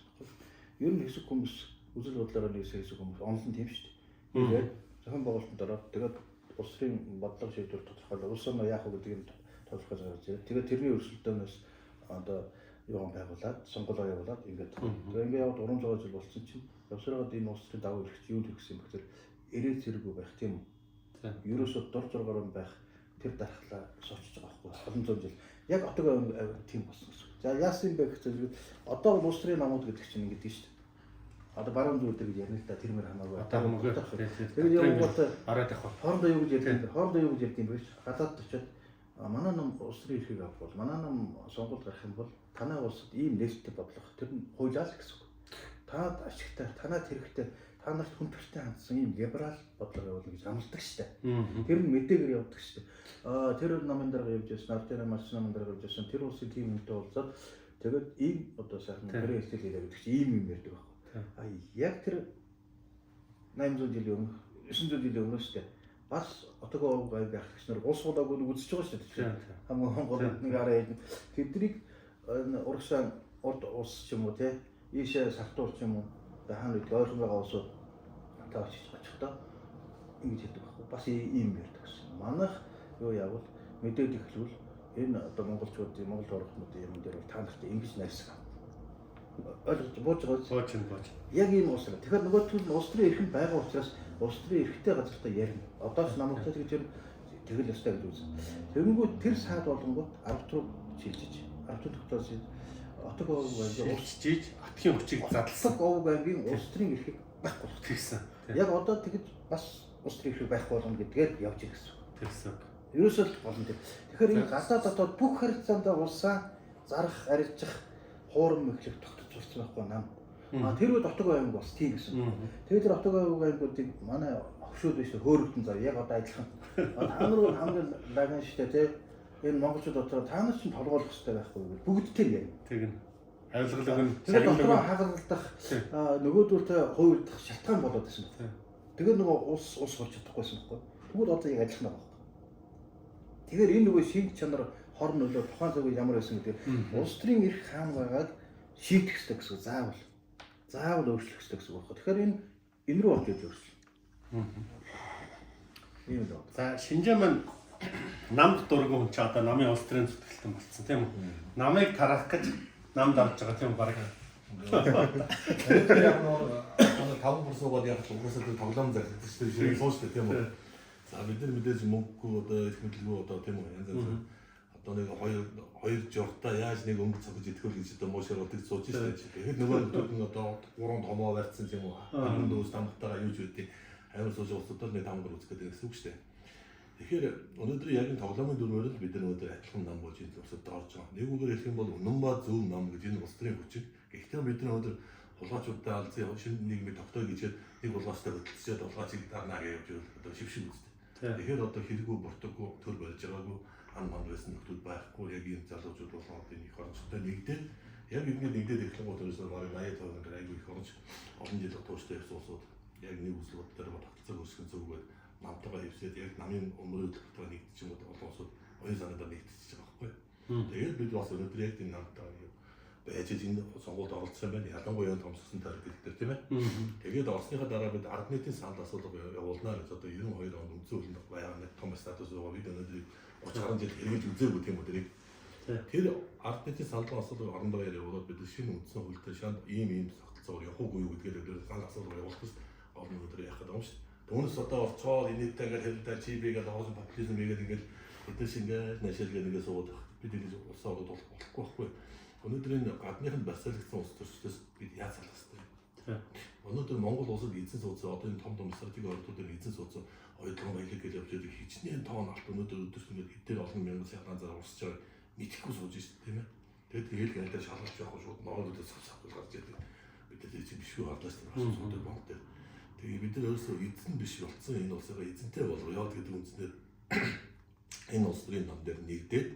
S2: Ер нь хэсэг хүмүүс үзэл бодлороо нийлсэн хэсэг хүмүүс онол нь тийм шүү дээ. Тэгээд зохион байгуулалтанд ороод тэгээд улс төрийн бодлого шийдвэр тодорхойлоо. Улс орноо яах вэ гэдэг юм тодорхойлж гаргаж ирээ. Тэгээд тэрний өрсөлдөөнөөс одоо юугаар байгуулад, сонгуулиар явуулаад ингээд. Тэгээд ингээд яваад 300 жил болсон чинь явсараад энэ улс төрийн дагуу ирэх чинь юунд хэрэгсэн юм бэ гэхээр эрээ зэрэггүй байх тийм үү? Ерөөсөө дор зургаар байх тэр дархлаа сочж байгаа байхгүй олон зуун жил. Яг Отог тийм болсон гэсэн. За яасан юм бэ гэхээр одоо улс төрийн намууд гэдэг чинь ингээд шүү дээ. Одоо баруун зүүн дээр гэж ярина л да, тэр мөр хамаагүй.
S1: Одоо хамаагүй.
S2: Тэгээд явгууд
S1: ороод явах.
S2: Хоорондоо юу гэж ярьдаг юм бэ? Хоорондоо юу гэж ярьдаг юм бэ? Гадаад очиод манай нам улс төрийн эрхийг авах бол, манай нам сонгуульд гарах юм бол танай улсад ийм нээлттэй бодлого тэр нь хуулиа л гэсэн үг. Танад ашигтай, танад хэрэгтэй, та нарт хүндэлтэй хандсан ийм либерал бодлого явуулна гэж амладаг шүү дээ. Тэр нь мэдээгээр явдаг шүү дээ. Тэр намын дарга явж байсан, Ардын марч намын дарга явж байсан, тэр улсын тийм хүнтэй уулзаад тэгээд ийм одоо сайхан гэрээ хэлтэл хийлээ гэдэг чинь ийм юм ярьдаг байхгүй. Яг тэр 800 жилийн өмнө, 900 жилийн өмнө шүү дээ. Бас Отог овог аймгийн ахлагч нар улс хулаагүй нэг үзэж байгаа шүү дээ. Хамгийн гол нэг араа яд. Тэднийг урагшаа урд улс ч юм уу те, ийшээ сартуул ч юм уу, хаана үед ойрхон байгаа улсууд та очиж очихдоо ингэж хэлдэг байхгүй. Бас ийм ярьдаг гэсэн. Манайх юу явбал мэдээд эхлүүл энэ одоо монголчуудын Монгол орхнуудын юм дээр бол та нарт ингэж найрсаг. Ойлгож бууж байгаа.
S1: Бууж.
S2: Яг ийм улс. Тэгэхээр нөгөө зүйл нь улс төрийн эрх нь байгаа учраас улс төрийн эрхтэй газартаа ярина. Одоо ч намуудтай тэгж ярина, тэгэл ёстой гэж үзсэн. Тэгэнгүүт тэр саад болонгууд 10 руу шилжиж, 10 тогтоос Отог овог аймгийн
S1: улс жиж Отгийн хүчийг задлсан.
S2: Отог овог аймгийн улс төрийн эрхийг байхгүй болгох.
S1: Тэгсэн.
S2: Яг одоо тэгж бас улс төрийн эрхийг байхгүй болгоно гэдгээр явж ирэх гэсэн.
S1: Тэгсэн.
S2: Ерөөсөө л болно тэр. Тэгэхээр энэ гадаад дотоод бүх харилцаанд улсаа зарах, арилжих, хуурам мэхлэх тогтож сурсан байхгүй нам. Тэр үед Отог аймаг бас тийм гэсэн. Тэгээд тэр Отог аймагуудыг манай хөгшүүд биш хөөрөгдөн зав яг одоо адилхан. Та нар бол хамгийн лаган штэ тий. Энэ монголчууд дотор та нар чинь толгойлох хэрэгтэй байхгүй гэж бүгдтэй ярина.
S1: Тэгнь. Авилгалыг нь
S2: тэр дотроо хагалдах нөгөөдөлтэй хуйлдах шалтгаан болоод байсан байна. Тэгээд нөгөө улс болж чадахгүйсэн байхгүй. Тэгвэл одоо яг адилхан байгаа байхгүй. Тэгэхээр энэ нөгөө шинж чанар хор нөлөө тухайн цаг үед ямар байсан гэдэг улс төрийн эрх хаана байгааг шийдэх хэрэгтэй гэсэн заавал заавал өөрчлөх хэрэгтэй гэсэн үг байхгүй. Тэгэхээр энэ рүү орж иж өөрчлөн. Ийм л.
S1: За Шинжээ маань намд дургүй хүн чи одоо намын улс төрийн зүтгэлтэн болцсон тийм үү? Намыг тараах гэж намд орж байгаа тийм үү баг.
S4: Яг нөгөө таван бүр суугаад яг угаасаа тэр тоглоом зархдаг шүү дээ. Сууж шүү дээ тийм үү? За бид нар мэдээж мөнгөгүй одоо их мэдлгүй одоо тийм үү янз янз одоо нэг хоёр журтаа яаж нэг өнгө цогж идэх вэ гэж одоо муушаар бол тэгж сууж шүү дээ. Тэгэхэд нөгөө нөтөд нь одоо гурван томоо барьсан тийм үү? Хаман дүүс тамхтайгаа юу ч үгүй амар сууж улсуудад нэг тамгар үзэх гэдэг гэсэн үг шүү дээ. Тэгэхээр өнөөдөр яг энэ тоглоомын дүрмээр л бид нар өнөөдөр адилхан нам болж энэ улсад орж байгаа. Нэг үгээр хэлэх юм бол үнэн ба зөв нам гэж энэ улс төрийн хүчин. Гэхдээ бид нар өнөөдөр хулгайчуудтай алзын шинэ нийгмийг тогтоё гэжээд нэг хулгайчтай хөдөлсөд хулгайчийг дарна гэж явж байвал одоо шив шив үстэй. Тэгэхээр одоо хэрэггүй буртаггүй төр барьж байгаагүй ан манд байсан нөхдүүд байхгүй яг ийм залуучууд болгон одоо энэ их орончтой нэгдээд яг ингээд нэгдээд эхлэн гот ерөөсөө бараг 80% ингээд айгүй их оронч олон жил тууштай явсан улсууд яг нэг үзэл бодлоор тогтолцоог үүсгэн зүггээд намтайгаа хевсээд яг намын өмөрөөлөлтөөр нэгдэж юм уу олон улсууд оюун санаандаа нэгдчихэж байгаа байхгүй. Тэгээд бид бас өнөөдөр яг энэ намтайгаа байж энэ сонгуульд оролцсон байна. Ялангуяа энэ томсгосон тарих гэдэг дээр тийм ээ. Тэгээд орсныхаа дараа бид ард нийтийн санал асуулга явуулнаа гэж одоо 92 онд үндсэн хуулинд байгаа нэг том статус байгаа. Бид өнөөдөр 30 гаруй жил хэрэгж үзээгүй тийм үү тэрийг. Тэр ард нийтийн санал асуулга орон даяар явуулаад бид шинэ үндсэн хуультай шанд ийм ийм тогтолцоогоор явах уугүй юу гэдгээр бид санал асуулга явуулах гэсэн гол нь өнөөдөр яах гэдэг юм шүү дээ. Түүнээс одоо орцоод инээдтэй ингээд хэрэлдээ чи би ингээд хоос популизм хийгээд ингээд эдгээр шиг ингээд нашаал ингээд суугаад байх. Бид ингэж улсаа ороод болохгүй байхгүй. Өнөөдөр энэ гадныханд барьцаалагдсан улс төрчдөөс бид яаж салах ёстой вэ? Өнөөдөр Монгол улсад эзэн суудсан одоо энэ том том стратегийн ордуудын эзэн суудсан оюутлон баялаг гэж явж байдаг хичнээн тоон алт өнөөдөр өдөрт ингээд хэдээр олон мянган сягаан зар урсж байгааг мэдэхгүй сууж шít тийм ээ. Тэгээд тэгэл гэлдээ шалгалж явах шууд ноолуудад сав сав гарч ирдэг. Бид нар чинь бишгүй харлаа шүү дээ. Асуудал бомб дээр. Тэгээ бид нар өөрсдөө эзэн биш болсон энэ улсыгаа эзэнтэй болгоё гэдэг үндснээр энэ улс төрийн нам дээр нэгдээд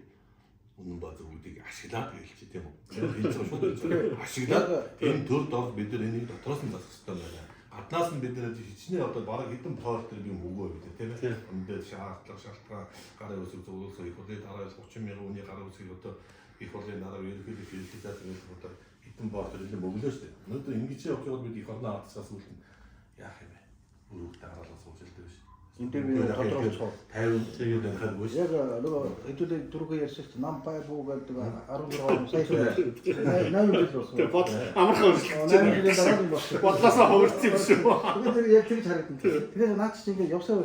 S4: үнэн ба зөвүүдийг ашиглаад гэлч тийм үү. Хэлж байгаа шүү. Ашиглаад энэ төр дор бид нар энийг дотроос нь засах хэрэгтэй байна. Гаднаас нь бид нар хичнээн одоо бараг хэдэн тоол төр би мөгөө бид тийм ээ. Үндэ шаардлага шалтгаан гарын үсэг зөвлөсөн их хурлын дараа 30 мянган хүний гарын үсгийг одоо их хурлын дараа ерөнхийдөө хэрэглэж байгаа одоо хэдэн боор төр энэ мөглөө шүү дээ. Өнөөдөр ингэж явж байгаад бид их орноо алдсаас үлдэн яах юм бэ? Өрөөгтэй хараалаа сууж илдэг биш.
S2: Энэ дээр би тодорхойлох.
S4: 50 тэгээд анхааргүй шүү.
S2: Яг нөгөө хэдүүлээ түрүүхэн ярьсан чинь нам бай буу гэдэг 16 он сая 8 жил болсон.
S1: Тэгээ бодол амархан өөрчлөгдөж
S2: 8 жилийн дараа юм болсон.
S1: Бодлосоо хувирсан юм шүү.
S2: Тэгээд тэр яг тэгж харагдана. Тэгэхээр наад чинь ингээд явсаа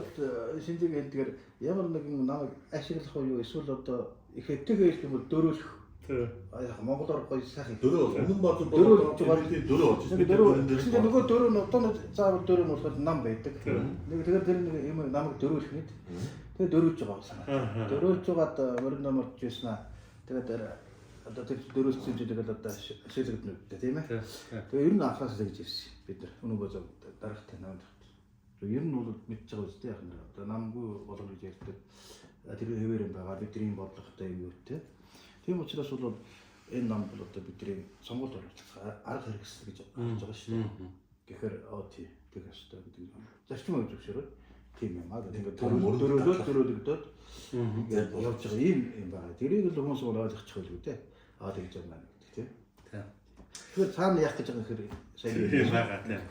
S2: шинжиг хэлдгээр ямар нэгэн намайг ашиглах уу эсвэл одоо их хэвтэйгээр хэлэх юм бол дөрөөлөх. Яг монголоор гоё сайхан.
S4: Дөрөв бол үнэн ба зөв
S2: Дөрөв
S4: бол дөрөв болж
S2: Нэг дөрөв тэгсэн чинь нөгөө дөрөв нь одоо заавал дөрөв нь болохоор нам байдаг. Нэг тэгэхээр тэр нэг юм намайг дөрөөлөх нэт. Тэгээ дөрөөлж байгаа санаа. Дөрөөлж байгаад морин ном орж ирсэн аа. Тэгээд одоо тэр дөрөөлсөн юм чинь тэгэл одоо ашиглагдана үү тийм ээ. Тэгээ ер нь анхаасаа тэгж ирсэн. Бид нар үнэн бозоо дарагтай намд. Ер нь бол мэдж байгаа үстэй яг нэр одоо намгүй болгоно гэж ярьдаг. Тэр хэвээр юм байгаа. Бидний бодлоготой юм юутэй. Тийм учраас бол энэ нам бол одоо бидний сонгуульд оролцох арга хэрэгсэл гэж харж байгаа шүү дээ. Тэгэхээр тий тэг ёстой гэдэг зарчим өгч зөвшөөрөөд тийм юм аа. Тэгээд дөрөөлөөд дөрөөлөгдөөд ингээд явж байгаа ийм юм байгаа. Тэрийг л хүмүүс бол ойлгочих байлгүй дээ. Аа тэгж байгаа юм гэдэг тийм. Тэгэхээр цаана яах гэж байгаа юм гэхээр сайн
S1: Тийм байгаа тийм.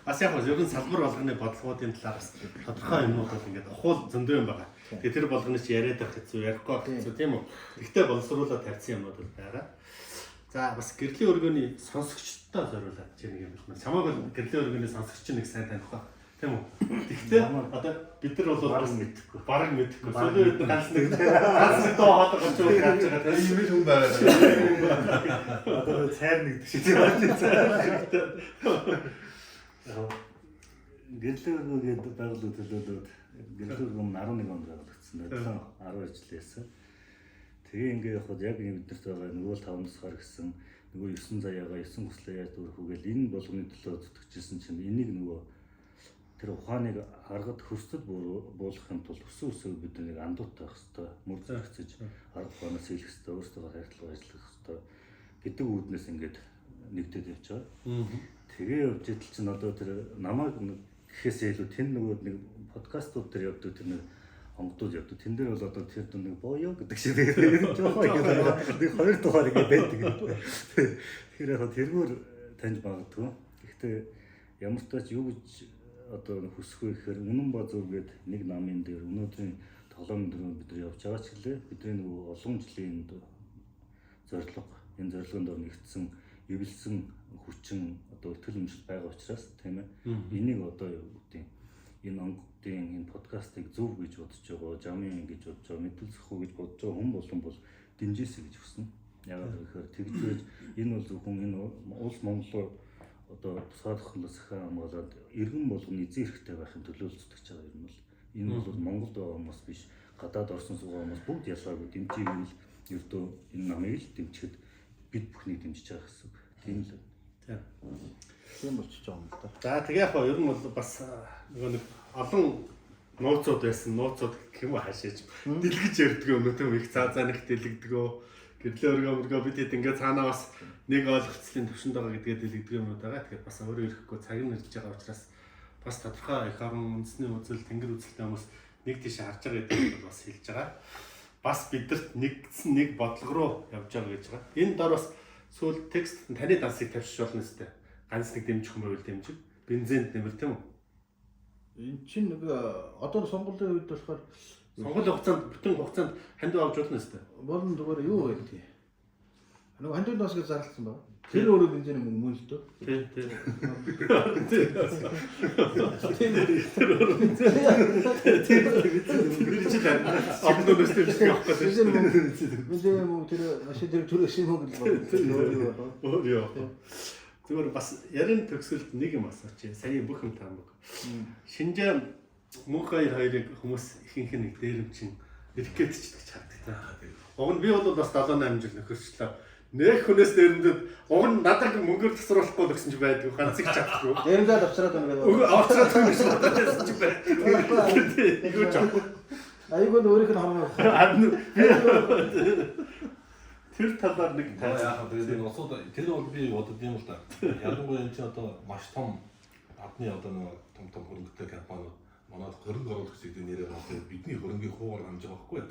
S1: Бас яг нь ер нь салбар болгоны бодлогоодын талаар бас тодорхой юмнууд бол ингээд ухуул зөндөө юм байгаа. Тэгээ тэр болгоны чи яриад байх хэцүү, ярихгүй байх хэцүү тийм үү? Тэгтээ боловсруулаад тавьсан юмнууд бол байгаа. За бас гэрлийн өргөний сонсогчдод зориулаад чи нэг юм байна. Чамайг бол гэрлийн өргөний сонсогч нэг сайн таних ба. Тийм үү? Тэгтээ одоо бид нар бол
S3: Бараг мэдэхгүй.
S1: Бараг мэдэхгүй. Сүүлийн үед ганц нэг ганц нэг доо хоолой гарч байгаа гарч байгаа тийм.
S4: Ийм л хүн байгаа.
S3: Одоо цайр нэгдэг шиг тийм байна. Гэрлэн өргөө гэдэг байгууллага төлөөлөөд гэрлэн өргөө нь 11 онд байгуулагдсан. 7 12 жил байсан. Тэгээ ингээ явхад яг энэ биднэрт байгаа нөгөө л 5 тусгаар гэсэн нөгөө 9 заяагаа 9 гуслаа яаж дүүрэх үү гэл энэ болгоны төлөө зүтгэжсэн чинь энийг нөгөө тэр ухааныг аргад хөрсдөд буулгахын тулд өсөн өсөөг бид нэг андуутай байх хэвээр мөр зэрэгцэж арга ухаанаас хэлэх хэвээр өөрсдөө хайрлах ажиллах хэвээр гэдэг үүднээс ингээд нэгдээд явж байгаа. Тэгээ явж идэл чинь одоо тэр намайг гэхээсээ илүү тэн нөгөө нэг подкастууд дээр явдаг тэр нэг онгодууд явдаг. Тэн дээр бол одоо тэр дүн нэг боёо гэдэг шиг нэг жоохон ингээд нэг хоёр дугаар ингээд байдаг. Тэгэхээр яг тэргээр таньж магадгүй. Гэхдээ ямар ч тач юу гэж одоо хүсэх вэ гэхээр үнэн ба зөв гээд нэг намын дээр өнөөдрийн тоглоомын дөрөв бид нар явж байгаа ч гэлээ бидний нөгөө олон жилийн зорилго энэ зорилгын дор нэгдсэн эвэлсэн хүчин одоо ихтгэл өмжил байгаа учраас тийм ээ энийг одоо юу гэдэг энэ онгодын энэ подкастыг зөв гэж бодож байгаа, жамын гэж бодож байгаа, мэдүүлэх үү гэж бодож байгаа хүн болон бол дэмжээсэй гэж хүснэ. Яагаад гэхээр тэгж байж энэ бол зөвхөн энэ улс Монголоор одоо тусгаарлах нь сахиа хамгаалаад иргэн болгоно эзэн эрхтэй байхын төлөө л зүтгэж байгаа юм бол Энэ бол Монголд байгаа хүмүүс биш, гадаад орсон суугаа хүмүүс бүгд ялгаагүй дэмжиж ивэл ердөө энэ намыг л дэмжихэд бид бүхнийг дэмжиж байгаа гэсэн үг. Тийм л.
S1: Тийм.
S2: Тийм болчихж байгаа юм л да.
S1: За тэгээ яг хоо ер нь бол бас нөгөө нэг олон нууцуд байсан. Нууцуд гэх юм уу хаашаач дэлгэж ярьдаг юм тийм их цаа цаа нэг дэлгдэг өө. Гэрлээ өргөө мөргөө бид хэд ингээ цаанаа бас нэг ойлголцлын төвшөнд байгаа гэдгээ дэлгдэг юмнууд байгаа. Тэгэхээр бас өөрөө ирэхгүй цаг нь ирж байгаа учраас бас тодорхой эх орон үндэсний үзэл, тэнгэр үзэлтэй хүмүүс нэг тийш харж байгаа гэдгийг бол бас хэлж байгаа. Бас бидэрт нэгдсэн нэг бодлого руу явж байгаа гэж байгаа. Энэ дор бас сүүл текст таны дансыг тавьчих болно өстэй. Ганц нэг дэмжих юм байвал дэмжих. Бензинд нэмэр тийм үү?
S2: Эн чинь нэг одоо сонгуулийн үед болохоор
S1: Сонгуулийн хугацаанд бүтэн хугацаанд хандив авч болно өстэй.
S2: болон зүгээр юу гэдэг. Нөгөө хандив дос гэж зарласан байна. Тэр өөрөө бензиний мөнгө мөн л дөө.
S1: Тий, тий. Тэр чинь олон өнөөс дэмжих явах гэдэг.
S2: Бензиний мөнгө бензиний мөнгө тэр машин дээр төрөөсөн мөнгө л байна. Өөр юу байна.
S1: Өөр юу. Зүгээр бас ярин төгсөлд нэг юм асуучих. Сая бүх юм таамаг. Шинжээ мөнх хоёр хоёрыг хүмүүс ихэнх нь нэг дээрэмчин эркэдчдэг гэж хардаг та. Уг нь би бол бас 7 8 жил нөхөрчлөө. Нэг хүнээс дээрэмдэд уг нь надад мөнгөөр тасруулахгүй л гэсэн чи байдгүй. Ганцыг чадахгүй.
S2: Дээрэмдээд авчраад байна гэдэг.
S1: Үгүй авчраад байгаа гэж бодож байсан чи бай. Юу ч
S2: Аюул нь өөрийнх нь хамаа.
S1: Харин тэр талаар нэг
S4: Та яах вэ? Тэгээд энэ улсууд тэр бол би бодод юм л да. Ялангуяа энэ чинь одоо маш том адны одоо нэг том том хөрөнгөтэй компаниуд манад хөрөнгө оруулагч гэдэг нэрээр бол бидний хөрөнгийг хуугаар хамж байгаа байхгүй.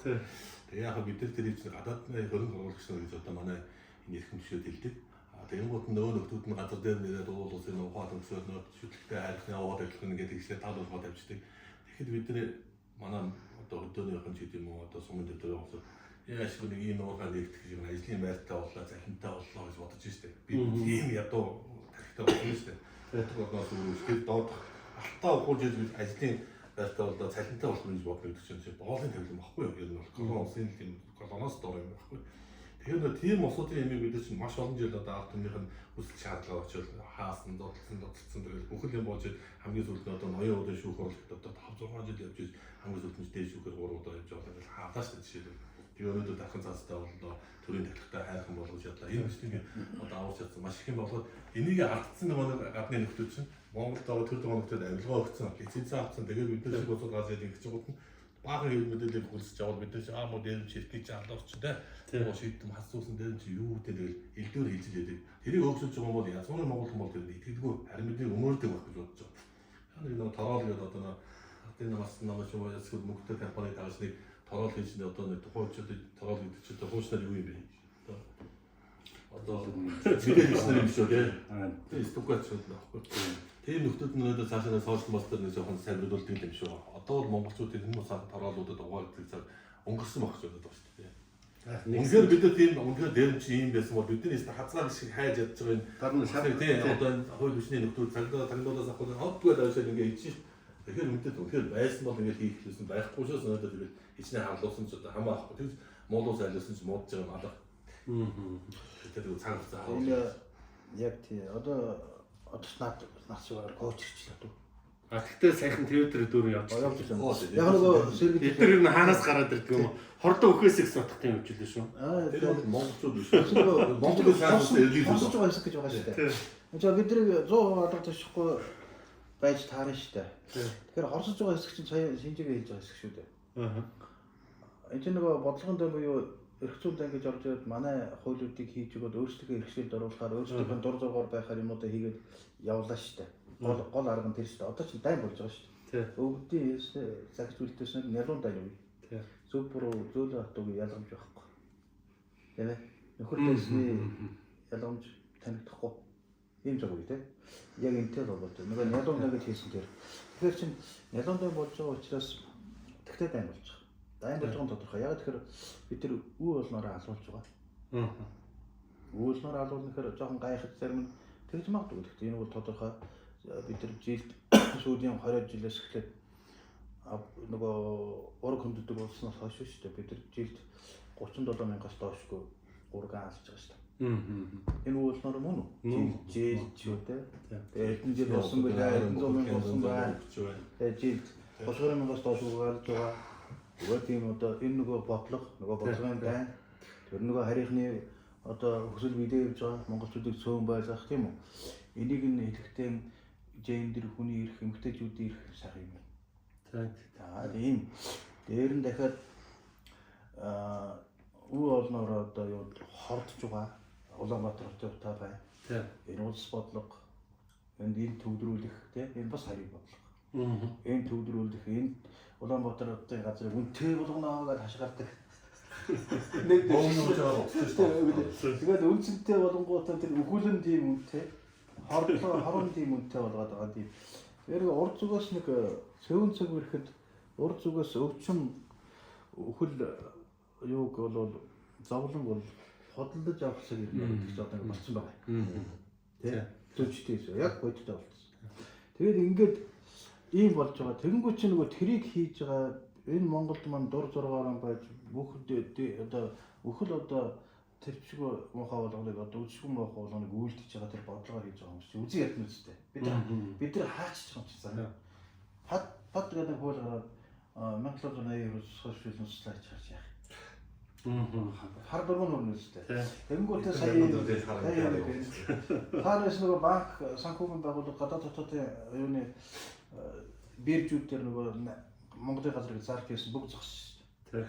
S4: Тэгээ яах вэ? Бид нар тэр чинь гадаадны хөрөнгө оруулагч нар гэж одоо манай энэ эрхэм төшөөд хэлдэг. А тэгэнгүүт нь нөгөө нөхдүүд нь газар дээр нэрээд уул усын ухаан төгсөөд нөгөө шүтлэгтэй хайрхны яваад ажиллах нь гэдэг ихсээ тал болгоод тавьчихдаг. Тэгэхэд бид нар манай одоо хөдөөнийхэн ч гэдэм үү одоо сумын дэвтэр явуулсан яашгүй нэг ийм нуургаа нэгтгэх юм ажлын байртай боллоо, цалинтай боллоо гэж бодож штэ. Би ийм ядуу тархитай болсон штэ. Утга орноос өрөөс тэр доодох алтаа ухуулж иж бид ажлын байртай боллоо, цалинтай болно гэж бодно гэдэг чинь боолын тавилан баггүй юу? Ер нь бол колон улсын л юм колоноос дор юм баггүй. Тэгэхээр нөө тийм улсуудын ямиг бид нар чинь маш олон жил одоо ард түмнийх нь хүсэл шаардлага очил хаасан, зодтолсон, зодтолсон тэгэл бүхэл юм болж хамгийн сүүлд нь одоо ноён удын шүүх хурлт одоо 5 6 жил явж хамгийн сүүлд нь дээд шүүхээр 3 удаа явж байгаа ингээл хаалаа шүү дээ жишээлбэл. Тэгээ өнөөдөр дархан цаастай боллоо, төрийн тахилгатай хайрхан болгож ядлаа. Энэ мэт одоо аварч чадсан маш их юм болгоод энийг алдсан нөгөө нэг гадны нөхдүүд чинь Монголд байгаа төр дугаар нөхдүүд авилгаа өгсөн, лиценз авсан. Тэгээд бид нар шиг босоод гарч ирээд ингэж гот нь баахан хэвлэл мэдээлэл хөлсөж авал бид нар чи аа мó дээрм чи ирэх гэж алуурч тэ. Оо шийдэм хасуусан дээрм чи юу гэдэг тэгэл элдвэр хэлж байдаг. Тэрийг өөгсөж байгаа юм бол язгуурын Монгол хүмүүс тэр итгэлгүй харин бидний өмөрдөг байх гэж бодож байгаа. Нэг нөгөө тороол гэдэг одоо нөгөө ардын бас намайг юм эсвэл мөнгөтэй компани дагаж нэг тороол хийж нэг одоо нэг тухайн үеийн тороол гэдэг чинь одоо хуучнаар юу юм бэ? Одоо мэдээлэл бичнэр юм шүү дээ. Тэгээ стукач шүү дээ аахгүй. Тийм нөхдүүд нь өнөөдөр цаашаа сошиал мастер нэг жоохон сайн мэдүүлдэг юм шүү. Одоо бол монголчууд энэ хүмүүс тороолуудад угаагддаг цаг өнгөрсөн байх гэж бодод байгаа шүү дээ. Үнэхээр бид нар тийм үнэхээр дээрм чи ийм байсан бол бидний хазгаар шиг хайж ядж байгаа энэ
S1: Дараа нь шар
S4: тийм одоо энэ хууль хүчний нөхдүүд цагдаа тагнуулаас авах хот гээд авшаад ингээ хийж шít. Тэгэхээр мэдээд үнэхээр байсан бол ингээ хийх гэсэн байхгүй шээс өнөөдөр тэгэл хичнээн харлуулсан ч одоо хамаа авахгүй. Тэгж муулуус айлуулсан ч муудж байгаа юм алга. Тэр цаг хугацаа
S2: Энэ яг тий одоо одоо над нас шиг коучрчлаа дүү.
S1: А тэгтээ саяхан Twitter дүүрэн явчихлаа.
S2: Явж байсан. Яг нөгөө сэргэж
S1: Бид нар ер нь хаанаас гараад ирдэг юм уу? Хордон өхөөс их сутгах юм хвчлээ шүү.
S2: Аа
S4: Тэр бол монголчууд биш.
S2: нөгөө
S4: Монголын сайхан эргэлзээ.
S2: Сонсож байгаа хэсэг гэж байгаа шүү дээ. Энд чинь бид нарыг 100% алга тавьчихгүй байж таарна шүү дээ. Тэгэхээр хорсож байгаа хэсэг чинь сая шинжээгээ хийж байгаа хэсэг шүү дээ.
S1: Аа.
S2: Энд чинь нөгөө бодлогон дан буюу эрх зүйн дан гэж орж ирээд манай хуулиудыг хийж өгөөд өөрсдийнхөө эрхчлэлд оруулахаар өөрсдийнх нь дур зургаар байхаар юмудаа хийгээд явлаа шүү дээ. Гол гол арга нь тэр шүү дээ. Одоо чинь дайн болж байгаа шүү дээ. Өвгдийн загч үлдээсэн нь нялуун дайн үе. Зөв буруу зөөлөн хатууг ялгамж байхгүй. Тийм ээ. Нөхөр дайсны ялгамж танигдахгүй. Ийм цаг үе тийм. Яг энтэй л болоод байна. Нөгөө нялуун дан гэж хийсэн тэр. Тэгэхээр чин нялуун дан болж байгаа учраас тэгтээ дайн болж байгаа. Дайн болж байгаа нь тодорхой. Яг тэгэхээр бид тэр үе болноороо алуулж байгаа. Үе болноороо алуулна гэхээр жоохон гайхаж зарим нь тэгж магадгүй. Гэхдээ энэ бол тодорхой бид нар жилд сүүлийн 20 жилээс эхлээд нөгөө ураг хөндөдөг болсноос хойш шүү дээ. Бид нар жилд 37 мянгаас доошгүй ураг алж байгаа шүү дээ. Энэ үе болноороо мөн үү? Жил жил ч юу те. Тэгээ хэдэн жил болсон бэлээ, хэдэн зуун мянга болсон байна. Тэгээ жилд 30 мянгаас доош угаалж байгаа. Нөгөө тийм одоо энэ нөгөө бодлого, нөгөө бодлогын дайн, тэр нөгөө харийнхны одоо хүсэл бидээ явж байгаа монголчуудыг цөөн байлгах тийм үү. Энийг нь хэлэхдээ гендер, хүний эрх, эмэгтэйчүүдийн эрх сайхан юм байна. За тийм. Дээр нь дахиад үе олноор одоо юу хордож байгаа Улаанбаатар хотын утаа байна. Энэ улс бодлого, энд энэ төвлөрүүлэх тийм энэ бас харийг бодлого. Энэ төвлөрүүлэх, энэ Улаанбаатар хотын газрыг үнэтэй болгоно гэж хашгирдаг. Нэг тэгээд үнцэнтэй болонгуудаа тэр өхүүлэн тийм үнэтэй, хордлоо хорон тийм үнэтэй болгоод байгаа тийм. Тэгэхээр урд зүгээс нэг цөвөн цаг ирэхэд урд зүгээс өвчин өхөл юуг бол зовлон бол худалдаж авах цаг ирнэ гэдэг чинь одоо ингэ болцсон байгаа. Тэ? Зүйчтэй яг бодиттой болцсон. Тэгээд ингээд ийм болж байгаа. Тэгэнгүүт чинь нөгөө тэрийг хийж байгаа энэ Монголд маань дур зургаараа байж бүх одоо өхөл одоо тэрчгүй муухай болгоныг одоо үжиггүй муухай болгоныг үйлдэж байгаа тэр бодлогоор хийж байгаа юм шиг үзий ядна үстэй. Бид нар хааччих юм чи заа. Пад пад гэдэг хууль гараад 1789 сошиал суслаач харж яах. Хар дургуун нүрнэ үстэй. Тэгэнгүүтээ сая таанаас нөгөө банк санхүүгийн байгууллага гадаад дотоодын юуны биржүүд дээр нөгөө Монголын газрыг зарж байсан бүгд зогссон шүү дээ.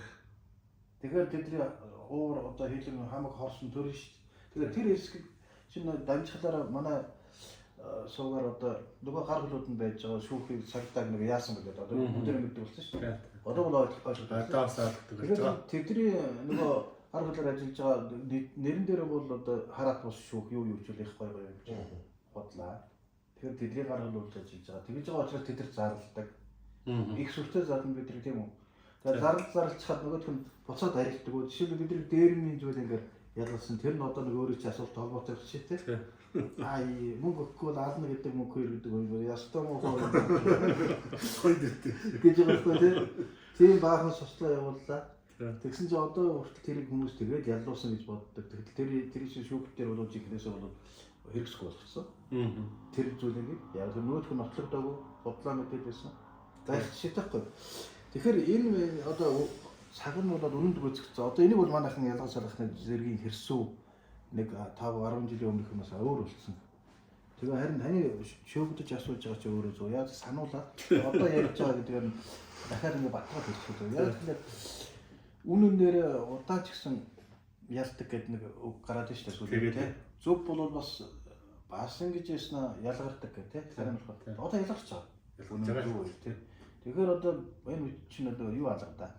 S2: Тэгэхээр тэдний уур одоо хийлэн хамаг хорсон төрөн шүү дээ. Тэгэхээр тэр хэсгийг чинь дамжихлаараа манай суугаар одоо нөгөө гар хөлүүд нь байж байгаа шүүхийг цагдаа нэг яасан гэдэг одоо бүгдээр мэддэг болсон шүү дээ. Одоо бол ойлгодог.
S1: Одоо бас ойлгодог болж байгаа.
S2: Тэгэхээр тэдний нөгөө гар хөлөөр ажиллаж байгаа нэрэн дээр бол одоо хараат бус шүүх юу юу ч их гой гой гэж худлаа. Тэгэхээр тэдний гар хөлөөр ажиллаж байгаа. Тэгж байгаа учраас тэд нар зарладаг. Их сүртэй задлан бид нар тийм үү. Тэгээд зарлцахад нөгөөх нь буцаад арилдаг. Жишээлбэл бид нар дээрмийн зүйл ингээд ялгалсан. Тэр нь одоо нэг өөрөө чи асуулт холбоотой болчих тий. Аа мөнгө өгөхгүй бол аална гэдэг мөнгө хоёр гэдэг юм. Ястаа муу
S3: Хоёр гэдэг.
S2: гэж байгаа байхгүй тий. Тийм баахан суслаа явууллаа. Тэгсэн чинь одоо хүртэл тэрийг хүмүүс тэгээд яллуулсан гэж боддог. Тэгтэл тэр чинь шүүхтэр бол жинхнээсээ бол хэрэгсэхгүй болгосон. Тэр зүйлийг яг тэр нөгөөх нь нотлогдоогүй бодлоо мэдээд байсан. Гайхах шитэхгүй. Тэгэхээр энэ одоо цаг нь бол үнэнд гүйцэгдсэн. Одоо энийг бол манайхан ялгаж салгахны зэргийн хэрсүү нэг 5 10 жилийн өмнөх юмас өөр болсон. Тэгээ харин таны шөөгдөж асууж байгаа чи өөрөө зөв. Яаж сануулаад одоо ярьж байгаа гэдгээр нь дахиад ингэ батгаад хэлчих үү. Яг тэгэхээр үнэн дээр удаан ч гэсэн ялдаг гэдэг нэг үг гараад ин шүү дээ сүүлийн тий. Зөв бол бас ингэж яснаа ялгардаг гэх тий. Харин болохоор одоо ялгарч байгаа.
S1: Ялгарч байгаа
S2: тий. Тэгэхээр одоо энэ үе чинь одоо юу алгадаа?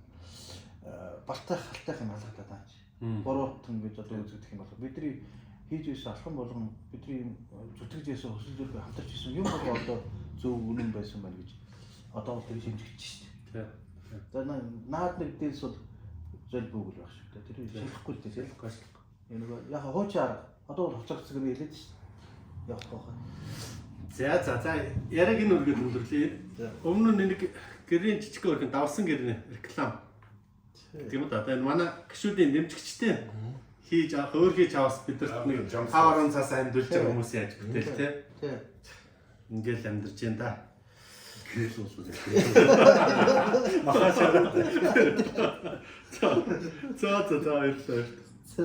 S2: Балтайх халтайх юм алгадаа даа чи. Буруутан гэж одоо үзэгдэх юм бол бидний хийж байсан алхам болгон бидний зүтгэж байсан хөсөл зүрх хамтарч байсан юм бол одоо зөв үнэн байсан байна гэж одоо бол тэр шинжигч шүү дээ. За наад нэг дээс бол зөл бүүгэл байх шүү дээ. Тэр шалахгүй л дээ шалахгүй шалахгүй. Энэ нөгөө яг хуучин арга одоо бол хувцагцсан гэж хэлээд шүү дээ. Явах гоохоо.
S1: За за за яриаг энэ үргээд өндөрлөе. Өмнө нь нэг гэрийн жижиг өрхөн давсан гэрний реклам. Тийм үү да. Энэ манай гişүүдийн дэмжигчтэй хийж авах өөр хийж аваас бидэрт нэг 5 10 цаас амьдуулж байгаа хүмүүс яаж бүтээл те.
S2: Тий.
S1: Ингээл амьдарч байна да.
S3: Гэрэл уулзах. Махаа шараад.
S1: За за за баярлалаа.
S2: За.